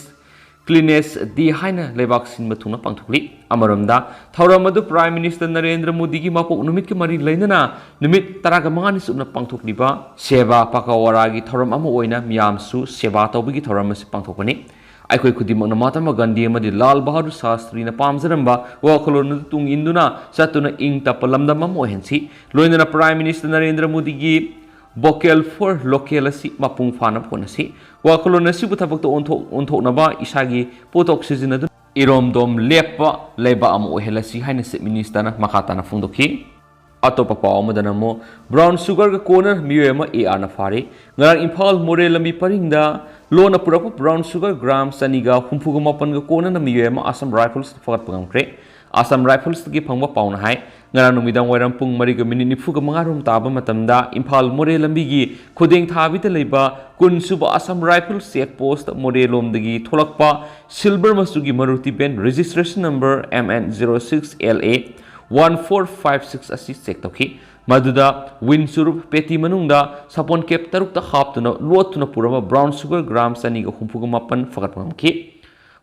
Cleanliness Day ꯍꯥꯏꯅ ꯂꯩꯕꯥꯛ ꯁꯤꯟꯕ ꯊꯨꯡꯅ ꯄꯥꯡꯊꯣꯛꯂꯤ꯫ ꯑꯃꯔꯣꯝꯗ, ꯊꯧꯔꯝ ꯑꯗꯨ Prime Minister ꯅꯔꯦꯟꯗ꯭ꯔ ꯃꯣꯗꯤꯒꯤ ꯃꯄꯣꯛ ꯅꯨꯃꯤꯠꯀ ꯃꯔꯤ ꯂꯩꯅꯅ ꯅꯨꯃꯤꯠ ꯇꯔꯥꯒ ꯃꯉꯥꯅꯤ ꯆꯨꯞꯅ ꯄꯥꯡꯊꯣꯛꯂꯤꯕ ꯁꯦꯕꯥ ꯄꯈꯋꯥꯔꯥꯒꯤ ꯊꯧꯔꯝ ꯑꯃ ꯑꯣꯏꯅ ꯃꯤꯌꯥꯝꯁꯨ ꯁꯦꯕꯥ ꯇꯧꯕꯒꯤ ꯊꯧꯔꯝ ꯑꯁꯤ ꯄꯥꯡꯊꯣꯛꯄꯅꯤ꯫ ꯑꯩꯈꯣꯏ ꯈꯨꯗꯤꯡꯃꯛꯅ ꯃꯍꯥꯇꯃꯥ ꯒꯥꯟꯙꯤ ꯑꯃꯗꯤ ꯂꯥꯜ ꯕꯍꯥꯗꯨꯔ ꯁꯥꯁꯇ꯭ꯔꯤꯅ ꯄꯥꯝꯖꯔꯝꯕ ꯋꯥꯈꯜꯂꯣꯟ ꯑꯗꯨ ꯇꯨꯡ ꯏꯟꯗꯨꯅ ꯆꯠꯇꯨꯅ ꯏꯪ ꯇꯞꯄ ꯂꯝꯗꯝ ꯑꯃ ꯑꯣꯏꯍꯟꯁꯤ꯫ ꯂꯣꯏꯅꯅ Prime Minister ꯅꯔꯦꯟꯗ꯭ꯔ ꯃꯣꯗꯤꯒꯤ Vocal for Local ꯑꯁꯤ ꯃꯄꯨꯡ ꯐꯥꯅꯕ ꯍꯣꯠꯅꯁꯤ꯫ ꯋꯥꯈꯜꯂꯣꯟ ꯑꯁꯤꯕꯨ ꯊꯕꯛꯇ ꯑꯣꯟꯊꯣꯛ-, ꯑꯣꯟꯊꯣꯛꯅꯕ ꯏꯁꯥꯒꯤ ꯄꯣꯠꯊꯣꯛ ꯁꯤꯖꯤꯟꯅꯗꯨꯅ ꯏꯔꯣꯝꯗꯣꯝ ꯂꯦꯞꯄ ꯂꯩꯕꯥꯛ ꯑꯃ ꯑꯣꯏꯍꯜꯂꯁꯤ ꯍꯥꯏꯅ Chief Minister ꯅ ꯃꯈꯥ ꯇꯥꯅ ꯐꯣꯡꯗꯣꯛꯈꯤ꯫ ꯑꯇꯣꯞꯄ ꯄꯥꯎ ꯑꯃꯗꯅ ꯑꯃꯨꯛ brown sugar ꯒ ꯀꯣꯟꯅꯅ ꯃꯤꯑꯣꯏ ꯑꯃ ꯑꯦ ꯑꯥꯔ ꯅ ꯐꯥꯔꯤ꯫ ꯉꯔꯥꯡ ꯏꯝꯐꯥꯜ ꯃꯣꯔꯦ ꯂꯝꯕꯤ ꯄꯔꯤꯡꯗ ꯂꯣꯟꯅ ꯄꯨꯔꯛꯄ brown sugar gram ꯆꯅꯤꯒ ꯍꯨꯝꯐꯨꯒ ꯃꯥꯄꯟꯒ ꯀꯣꯟꯅꯅ ꯃꯤꯑꯣꯏ ꯑꯃ Assam Rifles ꯅ ꯐꯥꯒꯠꯄ ꯉꯝꯈ꯭ꯔꯦ꯫ Assam Rifles ꯇꯒꯤ ꯐꯪꯕ ꯄꯥꯎꯅ ꯍꯥꯏ, ꯉꯔꯥꯡ ꯅꯨꯃꯤꯗꯥꯡ ꯋꯥꯏꯔꯝ ꯄꯨꯡ ꯃꯔꯤꯒ ꯃꯤꯅꯤꯠ ꯅꯤꯐꯨꯒ ꯃꯉꯥ ꯔꯣꯝ ꯇꯥꯕ ꯃꯇꯝꯗ ꯏꯝꯐꯥꯜ ꯃꯣꯔꯦ ꯂꯝꯕꯤꯒꯤ ꯈꯨꯗꯦꯡ ꯊꯥꯕꯤꯗ ꯂꯩꯕ ꯀꯨꯟ ꯁꯨꯕ Assam Rifles check post ꯃꯣꯔꯦ ꯂꯣꯝꯗꯒꯤ ꯊꯣꯛꯂꯛꯄ silver ꯃꯆꯨꯒꯤ Maruti van registration number M N zero six L A one four five six ꯑꯁꯤ check ꯇꯧꯈꯤ꯫ ꯃꯗꯨꯗ ꯋꯤꯟ ꯆꯨꯔꯨꯞ ꯄꯦꯇꯤ ꯃꯅꯨꯡꯗ ꯁꯥꯄꯣꯟ cap ꯇꯔꯨꯛꯇ ꯍꯥꯞꯇꯨꯅ ꯂꯣꯠꯇꯨꯅ ꯄꯨꯔꯝꯕ brown sugar gram ꯆꯅꯤꯒ ꯍꯨꯝꯐꯨꯒ ꯃꯥꯄꯟ ꯐꯒꯠꯄ ꯉꯝꯈꯤ꯫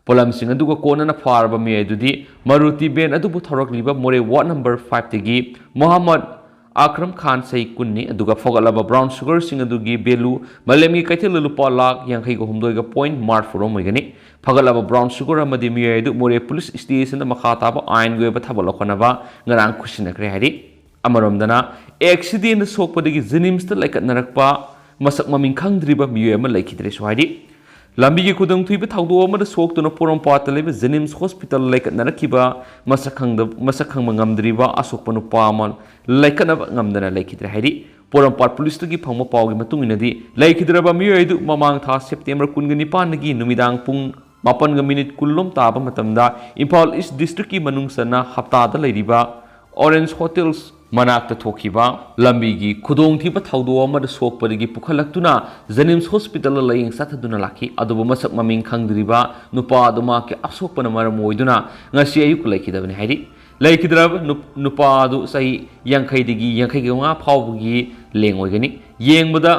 ꯄꯣꯠꯂꯝꯁꯤꯡ ꯑꯗꯨꯒ ꯀꯣꯟꯅꯅ ꯐꯥꯔꯕ ꯃꯤꯑꯣꯏ ꯑꯗꯨꯗꯤ Maruti van ꯑꯗꯨꯕꯨ ꯊꯧꯔꯛꯂꯤꯕ ꯃꯣꯔꯦ ward number five ꯇꯒꯤ ꯃꯣꯍꯝꯃꯗ ꯑꯀ꯭ꯔꯝ ꯈꯥꯟ ꯆꯍꯤ ꯀꯨꯟꯅꯤ, ꯑꯗꯨꯒ ꯐꯒꯠꯂꯕ brown sugar ꯁꯤꯡ ꯑꯗꯨꯒꯤ value ꯃꯥꯂꯦꯝꯒꯤ ꯀꯩꯊꯦꯜꯗ ꯂꯨꯄꯥ ꯂꯥꯈ ꯌꯥꯡꯈꯩꯒ ꯍꯨꯝꯗꯣꯏꯒ point ꯃꯔꯤꯐꯨ ꯔꯣꯝ ꯑꯣꯏꯒꯅꯤ꯫ ꯐꯒꯠꯂꯕ brown sugar ꯑꯃꯗꯤ ꯃꯤꯑꯣꯏ ꯑꯗꯨ ꯃꯣꯔꯦ police station ꯗ ꯃꯈꯥ ꯇꯥꯕ ꯑꯥꯏꯟꯒꯤ ꯑꯣꯏꯕ ꯊꯕꯛ ꯂꯧꯈꯠꯅꯕ ꯉꯔꯥꯡ ꯈꯨꯠꯁꯤꯟꯅꯈ꯭ꯔꯦ ꯍꯥꯏꯔꯤ꯫ ꯑꯃꯔꯣꯝꯗꯅ, accident ꯗ ꯁꯣꯛꯄꯗꯒꯤ JNIMS ꯇ ꯂꯩꯈꯠꯅꯔꯛꯄ ꯃꯁꯛ ꯃꯃꯤꯡ ꯈꯪꯗ꯭ꯔꯤꯕ ꯃꯤꯑꯣꯏ ꯑꯃ ꯂꯩꯈꯤꯗ꯭ꯔꯦꯁꯨ ꯍꯥꯏꯔꯤ꯫ ꯂꯝꯕꯤꯒꯤ ꯈꯨꯗꯣꯡꯊꯤꯕ ꯊꯧꯗꯣꯛ ꯑꯃꯗ ꯁꯣꯛꯇꯨꯅ ꯄꯣꯔꯣꯝꯄꯥꯠꯇ ꯂꯩꯕ ꯖꯦꯅꯤꯝꯁ ꯍꯣꯁꯄꯤꯇꯥꯜ ꯂꯩꯈꯠꯅꯔꯛꯈꯤꯕ ꯃꯁꯛ ꯈꯪꯗ-, ꯃꯁꯛ ꯈꯪꯕ ꯉꯝꯗ꯭ꯔꯤꯕ ꯑꯁꯣꯛꯄ ꯅꯨꯄꯥ ꯑꯃ ꯂꯩꯈꯠꯅꯕ ꯉꯝꯗꯅ ꯂꯩꯈꯤꯗ꯭ꯔꯦ ꯍꯥꯏꯔꯤ꯫ ꯄꯣꯔꯣꯝꯄꯥꯠ ꯄꯨꯂꯤꯁꯇꯒꯤ ꯐꯪꯕ ꯄꯥꯎꯒꯤ ꯃꯇꯨꯡ ꯏꯟꯅꯗꯤ, ꯂꯩꯈꯤꯗ꯭ꯔꯕ ꯃꯤꯑꯣꯏ ꯑꯗꯨ ꯃꯃꯥꯡ ꯊꯥ ꯁꯦꯞꯇꯦꯝꯕꯔ ꯀꯨꯟꯒ ꯅꯤꯄꯥꯟꯗꯒꯤ ꯅꯨꯃꯤꯗꯥꯡ ꯄꯨꯡ ꯃꯥꯄꯟꯒ ꯃꯤꯅꯤꯠ ꯀꯨꯟꯂꯣꯝ ꯇꯥꯕ ꯃꯇꯝꯗ ꯏꯝꯐꯥꯜ ꯏꯁ ꯗꯤꯁꯇ꯭ꯔꯤꯛꯀꯤ ꯃꯅꯨꯡ ꯆꯟꯅ ꯍꯞꯇꯥꯗ ꯂꯩꯔꯤꯕ ꯑꯣꯔꯦꯟꯖ ꯍꯣꯇꯦꯜꯁ ꯃꯅꯥꯛꯇ ꯊꯣꯛꯈꯤꯕ ꯂꯝꯕꯤꯒꯤ ꯈꯨꯗꯣꯡꯊꯤꯕ ꯊꯧꯗꯣꯛ ꯑꯃꯗ ꯁꯣꯛꯄꯗꯒꯤ ꯄꯨꯈꯠꯂꯛꯇꯨꯅ ꯖꯦꯅꯤꯝꯁ ꯍꯣꯁꯄꯤꯇꯥꯜꯗ ꯂꯥꯌꯦꯡ ꯆꯠꯊꯗꯨꯅ ꯂꯥꯛꯈꯤ꯫ ꯑꯗꯨꯕꯨ ꯃꯁꯛ ꯃꯃꯤꯡ ꯈꯪꯗ꯭ꯔꯤꯕ ꯅꯨꯄꯥ ꯑꯗꯨ ꯃꯍꯥꯛꯀꯤ ꯑꯁꯣꯛꯄꯅ ꯃꯔꯝ ꯑꯣꯏꯗꯨꯅ ꯉꯁꯤ ꯑꯌꯨꯛ ꯂꯩꯈꯤꯗꯕꯅꯤ ꯍꯥꯏꯔꯤ꯫ ꯂꯩꯈꯤꯗ꯭ꯔꯕ ꯅꯨꯞ-, ꯅꯨꯄꯥ ꯑꯗꯨ ꯆꯍꯤ ꯌꯥꯡꯈꯩꯗꯒꯤ ꯌꯥꯡꯈꯩꯒ ꯃꯉꯥ ꯐꯥꯎꯕꯒꯤ ꯂꯦꯡ ꯑꯣꯏꯒꯅꯤ꯫ ꯌꯦꯡꯕꯗ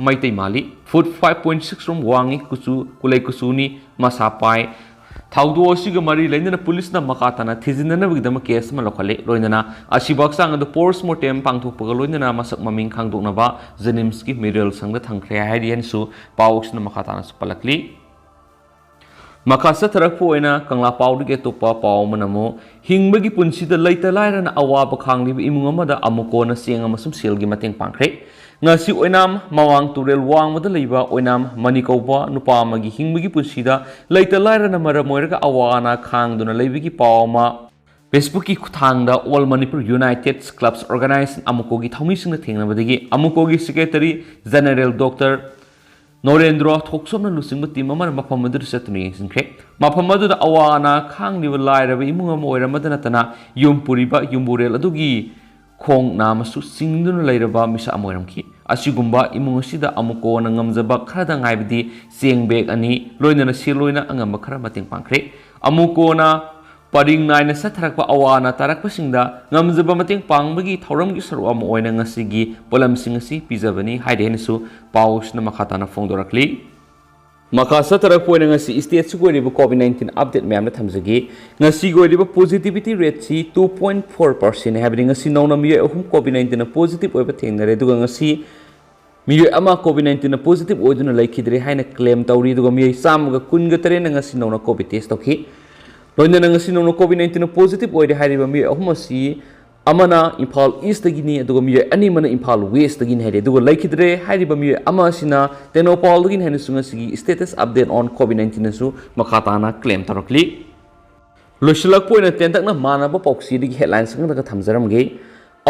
ꯃꯩꯇꯩ ꯃꯥꯜꯂꯤ꯫ Foot five point six ꯔꯣꯝ ꯋꯥꯡꯉꯤ, ꯀꯨꯆꯨ, ꯀꯨꯂꯩ ꯀꯨꯆꯨꯅꯤ, ꯃꯁꯥ ꯄꯥꯏ꯫ ꯊꯧꯗꯣꯛ ꯑꯁꯤꯒ ꯃꯔꯤ ꯂꯩꯅꯅ ꯄꯨꯂꯤꯁꯅ ꯃꯈꯥ ꯇꯥꯅ ꯊꯤꯖꯤꯟꯅꯅꯕꯒꯤꯗꯃꯛ ꯀꯦꯁ ꯑꯃ ꯂꯧꯈꯠꯂꯦ꯫ ꯂꯣꯏꯅꯅ ꯑꯁꯤꯕ ꯍꯛꯆꯥꯡ ꯑꯗꯨ ꯄꯣꯁꯃꯣꯔꯇꯦꯝ ꯄꯥꯡꯊꯣꯛꯄꯒ ꯂꯣꯏꯅꯅ ꯃꯁꯛ ꯃꯃꯤꯡ ꯈꯪꯗꯣꯛꯅꯕ ꯖꯦꯅꯤꯝꯁꯀꯤ ꯃꯦꯗꯤꯀꯦꯜ ꯁꯪꯗ ꯊꯝꯈ꯭ꯔꯦ ꯍꯥꯏꯔꯤ ꯍꯥꯏꯅꯁꯨ ꯄꯥꯎ ꯑꯁꯤꯅ ꯃꯈꯥ ꯇꯥꯅꯁꯨ ꯄꯜꯂꯛꯂꯤ꯫ ꯃꯈꯥ ꯆꯠꯊꯔꯛꯄ ꯑꯣꯏꯅ ꯀꯪꯂꯥ ꯄꯥꯎꯗꯒꯤ ꯑꯇꯣꯞꯄ ꯄꯥꯎ ꯑꯃꯅ ꯑꯃꯨꯛ ꯍꯤꯡꯕꯒꯤ ꯄꯨꯟꯁꯤꯗ ꯂꯩꯇ ꯂꯥꯏꯔꯅ ꯑꯋꯥꯕ ꯈꯥꯡꯂꯤꯕ ꯏꯃꯨꯡ ꯑꯃꯗ ꯑꯃꯨꯛꯀꯣꯟꯅ ꯆꯦꯡ ꯑꯃꯁꯨꯡ ꯁꯦꯜꯒꯤ ꯃꯇꯦꯡ ꯄꯥꯡꯈ꯭ꯔꯦ꯫ ꯉꯁꯤ ꯑꯣꯏꯅꯥꯝ ꯃꯃꯥꯡ ꯇꯨꯔꯦꯜ ꯋꯥꯡꯃꯗ ꯂꯩꯕ ꯑꯣꯏꯅꯥꯝ ꯃꯅꯤ ꯀꯧꯕ ꯅꯨꯄꯥ ꯑꯃꯒꯤ ꯍꯤꯡꯕꯒꯤ ꯄꯨꯟꯁꯤꯗ ꯂꯩꯇ ꯂꯥꯏꯔꯅ ꯃꯔꯝ ꯑꯣꯏꯔꯒ ꯑꯋꯥ ꯑꯅꯥ ꯈꯥꯡꯗꯨꯅ ꯂꯩꯕꯒꯤ ꯄꯥꯎ ꯑꯃ Facebookꯀꯤ ꯈꯨꯠꯊꯥꯡꯗ All Manipur United Clubs Organization ꯑꯃꯨꯛꯀꯣꯒꯤ ꯊꯧꯃꯤꯁꯤꯡꯅ ꯊꯦꯡꯅꯕꯗꯒꯤ ꯑꯃꯨꯛꯀꯣꯒꯤ Secretary General Doctor ꯅꯣꯔꯦꯟꯗ꯭ꯔꯣ ꯊꯣꯛꯆꯣꯝꯅ ꯂꯨꯆꯤꯡꯕ ꯇꯤꯝ ꯑꯃꯅ ꯃꯐꯝ ꯑꯗꯨꯗ ꯆꯠꯇꯨꯅ ꯌꯦꯡꯁꯤꯟꯈ꯭ꯔꯦ꯫ ꯃꯐꯝ ꯑꯗꯨꯗ ꯑꯋꯥ ꯑꯅꯥ ꯈꯥꯡꯂꯤꯕ ꯂꯥꯏꯔꯕ ꯏꯃꯨꯡ ꯑꯃ ꯑꯣꯏꯔꯝꯕꯗ ꯅꯠꯇꯅ ꯌꯨꯝ ꯄꯨꯔꯤꯕ ꯌꯨꯝꯕꯨꯔꯦꯜ ꯑꯗꯨꯒꯤ ꯈꯣꯡ ꯅꯥꯝꯃꯁꯨ ꯆꯤꯡꯗꯨꯅ ꯂꯩꯔꯕ ꯃꯤꯁꯛ ꯑꯃ ꯑꯣꯏꯔꯝꯈꯤ꯫ ꯑꯁꯤꯒꯨꯝꯕ ꯏꯃꯨꯡ ꯑꯁꯤꯗ ꯑꯃꯨꯛꯀꯣꯅ ꯉꯝꯖꯕ ꯈꯔꯗꯪ, ꯍꯥꯏꯕꯗꯤ ꯆꯦꯡ ꯕꯦꯒ ꯑꯅꯤ, ꯂꯣꯏꯅꯅ ꯁꯦꯜ ꯑꯣꯏꯅ ꯑꯉꯝꯕ ꯈꯔ ꯃꯇꯦꯡ ꯄꯥꯡꯈ꯭ꯔꯦ꯫ ꯑꯃꯨꯛꯀꯣꯅ ꯄꯔꯤꯡ ꯅꯥꯏꯅ ꯆꯠꯊꯔꯛꯄ ꯑꯋꯥ ꯑꯅꯥ ꯇꯥꯔꯛꯄꯁꯤꯡꯗ ꯉꯝꯖꯕ ꯃꯇꯦꯡ ꯄꯥꯡꯕꯒꯤ ꯊꯧꯔꯝꯒꯤ ꯁꯔꯨꯛ ꯑꯃ ꯑꯣꯏꯅ ꯉꯁꯤꯒꯤ ꯄꯣꯠꯂꯝꯁꯤꯡ ꯑꯁꯤ ꯄꯤꯖꯕꯅꯤ ꯍꯥꯏꯔꯤ ꯍꯥꯏꯅꯁꯨ ꯄꯥꯎꯁꯤꯅ ꯃꯈꯥ ꯇꯥꯅ ꯐꯣꯡꯗꯣꯔꯛꯂꯤ꯫ ꯃꯈꯥ ꯆꯠꯊꯔꯛꯄ ꯑꯣꯏꯅ ꯉꯁꯤ ꯁ꯭ꯇꯦꯠꯁꯤꯒꯤ ꯑꯣꯏꯔꯤꯕ COVID nineteen ꯑꯞꯗꯦꯠ ꯃꯌꯥꯝꯗ ꯊꯝꯖꯒꯦ꯫ ꯉꯁꯤꯒꯤ ꯑꯣꯏꯔꯤꯕ positivity ꯔꯦꯠꯁꯤ two point four percent ꯍꯥꯏꯕꯗꯤ ꯉꯁꯤ ꯅꯧꯅ ꯃꯤꯑꯣꯏ ꯑꯍꯨꯝ COVID nineteenꯅ ꯄꯣꯖꯤꯇꯤꯚ ꯑꯣꯏꯕ ꯊꯦꯡꯅꯔꯦ꯫ ꯑꯗꯨꯒ ꯉꯁꯤ ꯃꯤꯑꯣꯏ ꯑꯃ COVID nineteenꯅ ꯄꯣꯖꯤꯇꯤꯚ ꯑꯣꯏꯗꯨꯅ ꯂꯩꯈꯤꯗ꯭ꯔꯦ ꯍꯥꯏꯅ ꯀ꯭ꯂꯦꯝ ꯇꯧꯔꯤ꯫ ꯑꯗꯨꯒ ꯃꯤꯑꯣꯏ ꯆꯥꯝꯃꯒ ꯀꯨꯟꯒ ꯇꯔꯦꯠꯅ ꯉꯁꯤ ꯅꯧꯅ ꯀꯣꯚꯤꯗ ꯇꯦꯁ ꯇꯧꯈꯤ꯫ ꯂꯣꯏꯅꯅ ꯉꯁꯤ ꯅꯧꯅ COVID nineteenꯅ ꯄꯣꯖꯤꯇꯤꯚ ꯑꯣꯏꯔꯦ ꯍꯥꯏꯔꯤꯕ ꯃꯤꯑꯣꯏ ꯑꯍꯨꯝ ꯑꯁꯤ ꯑꯃꯅ ꯏꯝꯐꯥꯜ ꯏꯁꯇꯒꯤꯅꯤ, ꯑꯗꯨꯒ ꯃꯤꯑꯣꯏ ꯑꯅꯤ ꯑꯃꯅ ꯏꯝꯐꯥꯜ ꯋꯦꯁꯇꯒꯤꯅꯤ ꯍꯥꯏꯔꯤ꯫ ꯑꯗꯨꯒ ꯂꯩꯈꯤꯗ꯭ꯔꯦ ꯍꯥꯏꯔꯤꯕ ꯃꯤꯑꯣꯏ ꯑꯃ ꯑꯁꯤꯅ ꯇꯦꯡꯅꯧꯄꯥꯜꯗꯒꯤꯅꯤ ꯍꯥꯏꯅꯁꯨ ꯉꯁꯤꯒꯤ status update on COVID nineteen ꯑꯁꯨ ꯃꯈꯥ ꯇꯥꯅ claim ꯇꯧꯔꯛꯂꯤ꯫ ꯂꯣꯏꯁꯤꯜꯂꯛꯄ ꯑꯣꯏꯅ ꯇꯦꯟꯇꯛꯅ ꯃꯥꯟꯅꯕ ꯄꯥꯎꯆꯦꯗꯒꯤ headlines ꯈꯛꯇꯒ ꯊꯝꯖꯔꯝꯒꯦ꯫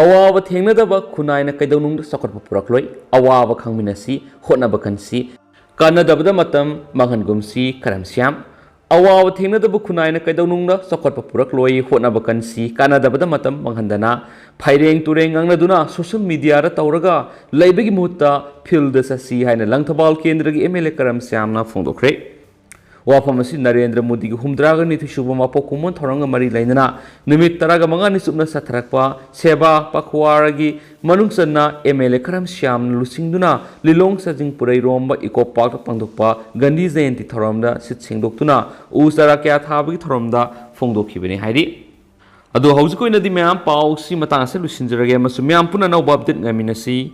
ꯑꯋꯥꯕ ꯊꯦꯡꯅꯗꯕ ꯈꯨꯟꯅꯥꯏꯅ ꯀꯩꯗꯧꯅꯨꯡꯗ ꯆꯥꯎꯈꯠꯄ ꯄꯨꯔꯛꯂꯣꯏ꯫ ꯑꯋꯥꯕ ꯈꯪꯃꯤꯟꯅꯁꯤ, ꯍꯣꯠꯅꯕ ꯀꯟꯁꯤ, ꯀꯥꯟꯅꯗꯕꯗ ꯃꯇꯝ ꯃꯥꯡꯍꯟꯒꯨꯝꯁꯤ꯫ ꯀꯔꯝ ꯁ꯭ꯌꯥꯝ꯫ ꯑꯋꯥꯕ ꯊꯦꯡꯅꯗꯕ ꯈꯨꯟꯅꯥꯏꯅ ꯀꯩꯗꯧꯅꯨꯡꯗ ꯆꯥꯎꯈꯠꯄ ꯄꯨꯔꯛꯂꯣꯏ꯫ ꯍꯣꯠꯅꯕ ꯀꯟꯁꯤ, ꯀꯥꯟꯅꯗꯕꯗ ꯃꯇꯝ ꯃꯥꯡꯍꯟꯗꯅ ꯐꯩꯔꯦꯡ ꯇꯨꯔꯦꯡ ꯉꯥꯡꯅꯗꯨꯅ social mediaꯗ ꯇꯧꯔꯒ ꯂꯩꯕꯒꯤ ꯃꯍꯨꯠꯇ fieldꯗ ꯆꯠꯁꯤ ꯍꯥꯏꯅ ꯂꯪꯊꯕꯥꯜ ꯀꯦꯟꯗ꯭ꯔꯒꯤ MLA ꯀꯔꯝ ꯁ꯭ꯌꯥꯝꯅ ꯐꯣꯡꯗꯣꯛꯈ꯭ꯔꯦ꯫ ꯋꯥꯐꯝ ꯑꯁꯤ ꯅꯔꯦꯟꯗ꯭ꯔ ꯃꯣꯗꯤꯒꯤ ꯍꯨꯝꯗ꯭ꯔꯥꯒ ꯅꯤꯊꯣꯏ ꯁꯨꯕ ꯃꯄꯣꯛ ꯀꯨꯝꯑꯣꯟ ꯊꯧꯔꯝꯒ ꯃꯔꯤ ꯂꯩꯅꯅ ꯅꯨꯃꯤꯠ ꯇꯔꯥꯒ ꯃꯉꯥꯅꯤ ꯆꯨꯞꯅ ꯆꯠꯊꯔꯛꯄ ꯁꯦꯕꯥ ꯄꯈꯋꯥꯔꯒꯤ ꯃꯅꯨꯡ ꯆꯟꯅ MLA ꯀꯔꯝ ꯁ꯭ꯌꯥꯝꯅ ꯂꯨꯆꯤꯡꯗꯨꯅ ꯂꯤꯂꯣꯡ ꯆꯥꯖꯤꯡ ꯄꯨꯔꯩꯔꯣꯝꯕ ꯏꯀꯣ ꯄꯥꯔꯛꯇ ꯄꯥꯡꯊꯣꯛꯄ ꯒꯥꯟꯙꯤ ꯖꯌꯟꯇꯤ ꯊꯧꯔꯝꯗ ꯁꯤꯠ ꯁꯦꯡꯗꯣꯛꯇꯨꯅ ꯎ ꯆꯥꯔꯥ ꯀꯌꯥ ꯊꯥꯕꯒꯤ ꯊꯧꯔꯝꯗ ꯐꯣꯡꯗꯣꯛꯈꯤꯕꯅꯤ ꯍꯥꯏꯔꯤ꯫ ꯑꯗꯣ ꯍꯧꯖꯤꯛ ꯑꯣꯏꯅꯗꯤ ꯃꯌꯥꯝ ꯄꯥꯎꯁꯤ ꯃꯇꯥꯡ ꯑꯁꯤꯗ ꯂꯣꯏꯁꯤꯟꯖꯔꯒꯦ ꯑꯃꯁꯨꯡ ꯃꯌꯥꯝ ꯄꯨꯟꯅ ꯑꯅꯧꯕ update ꯉꯥꯏꯃꯤꯟꯅꯁꯤ꯫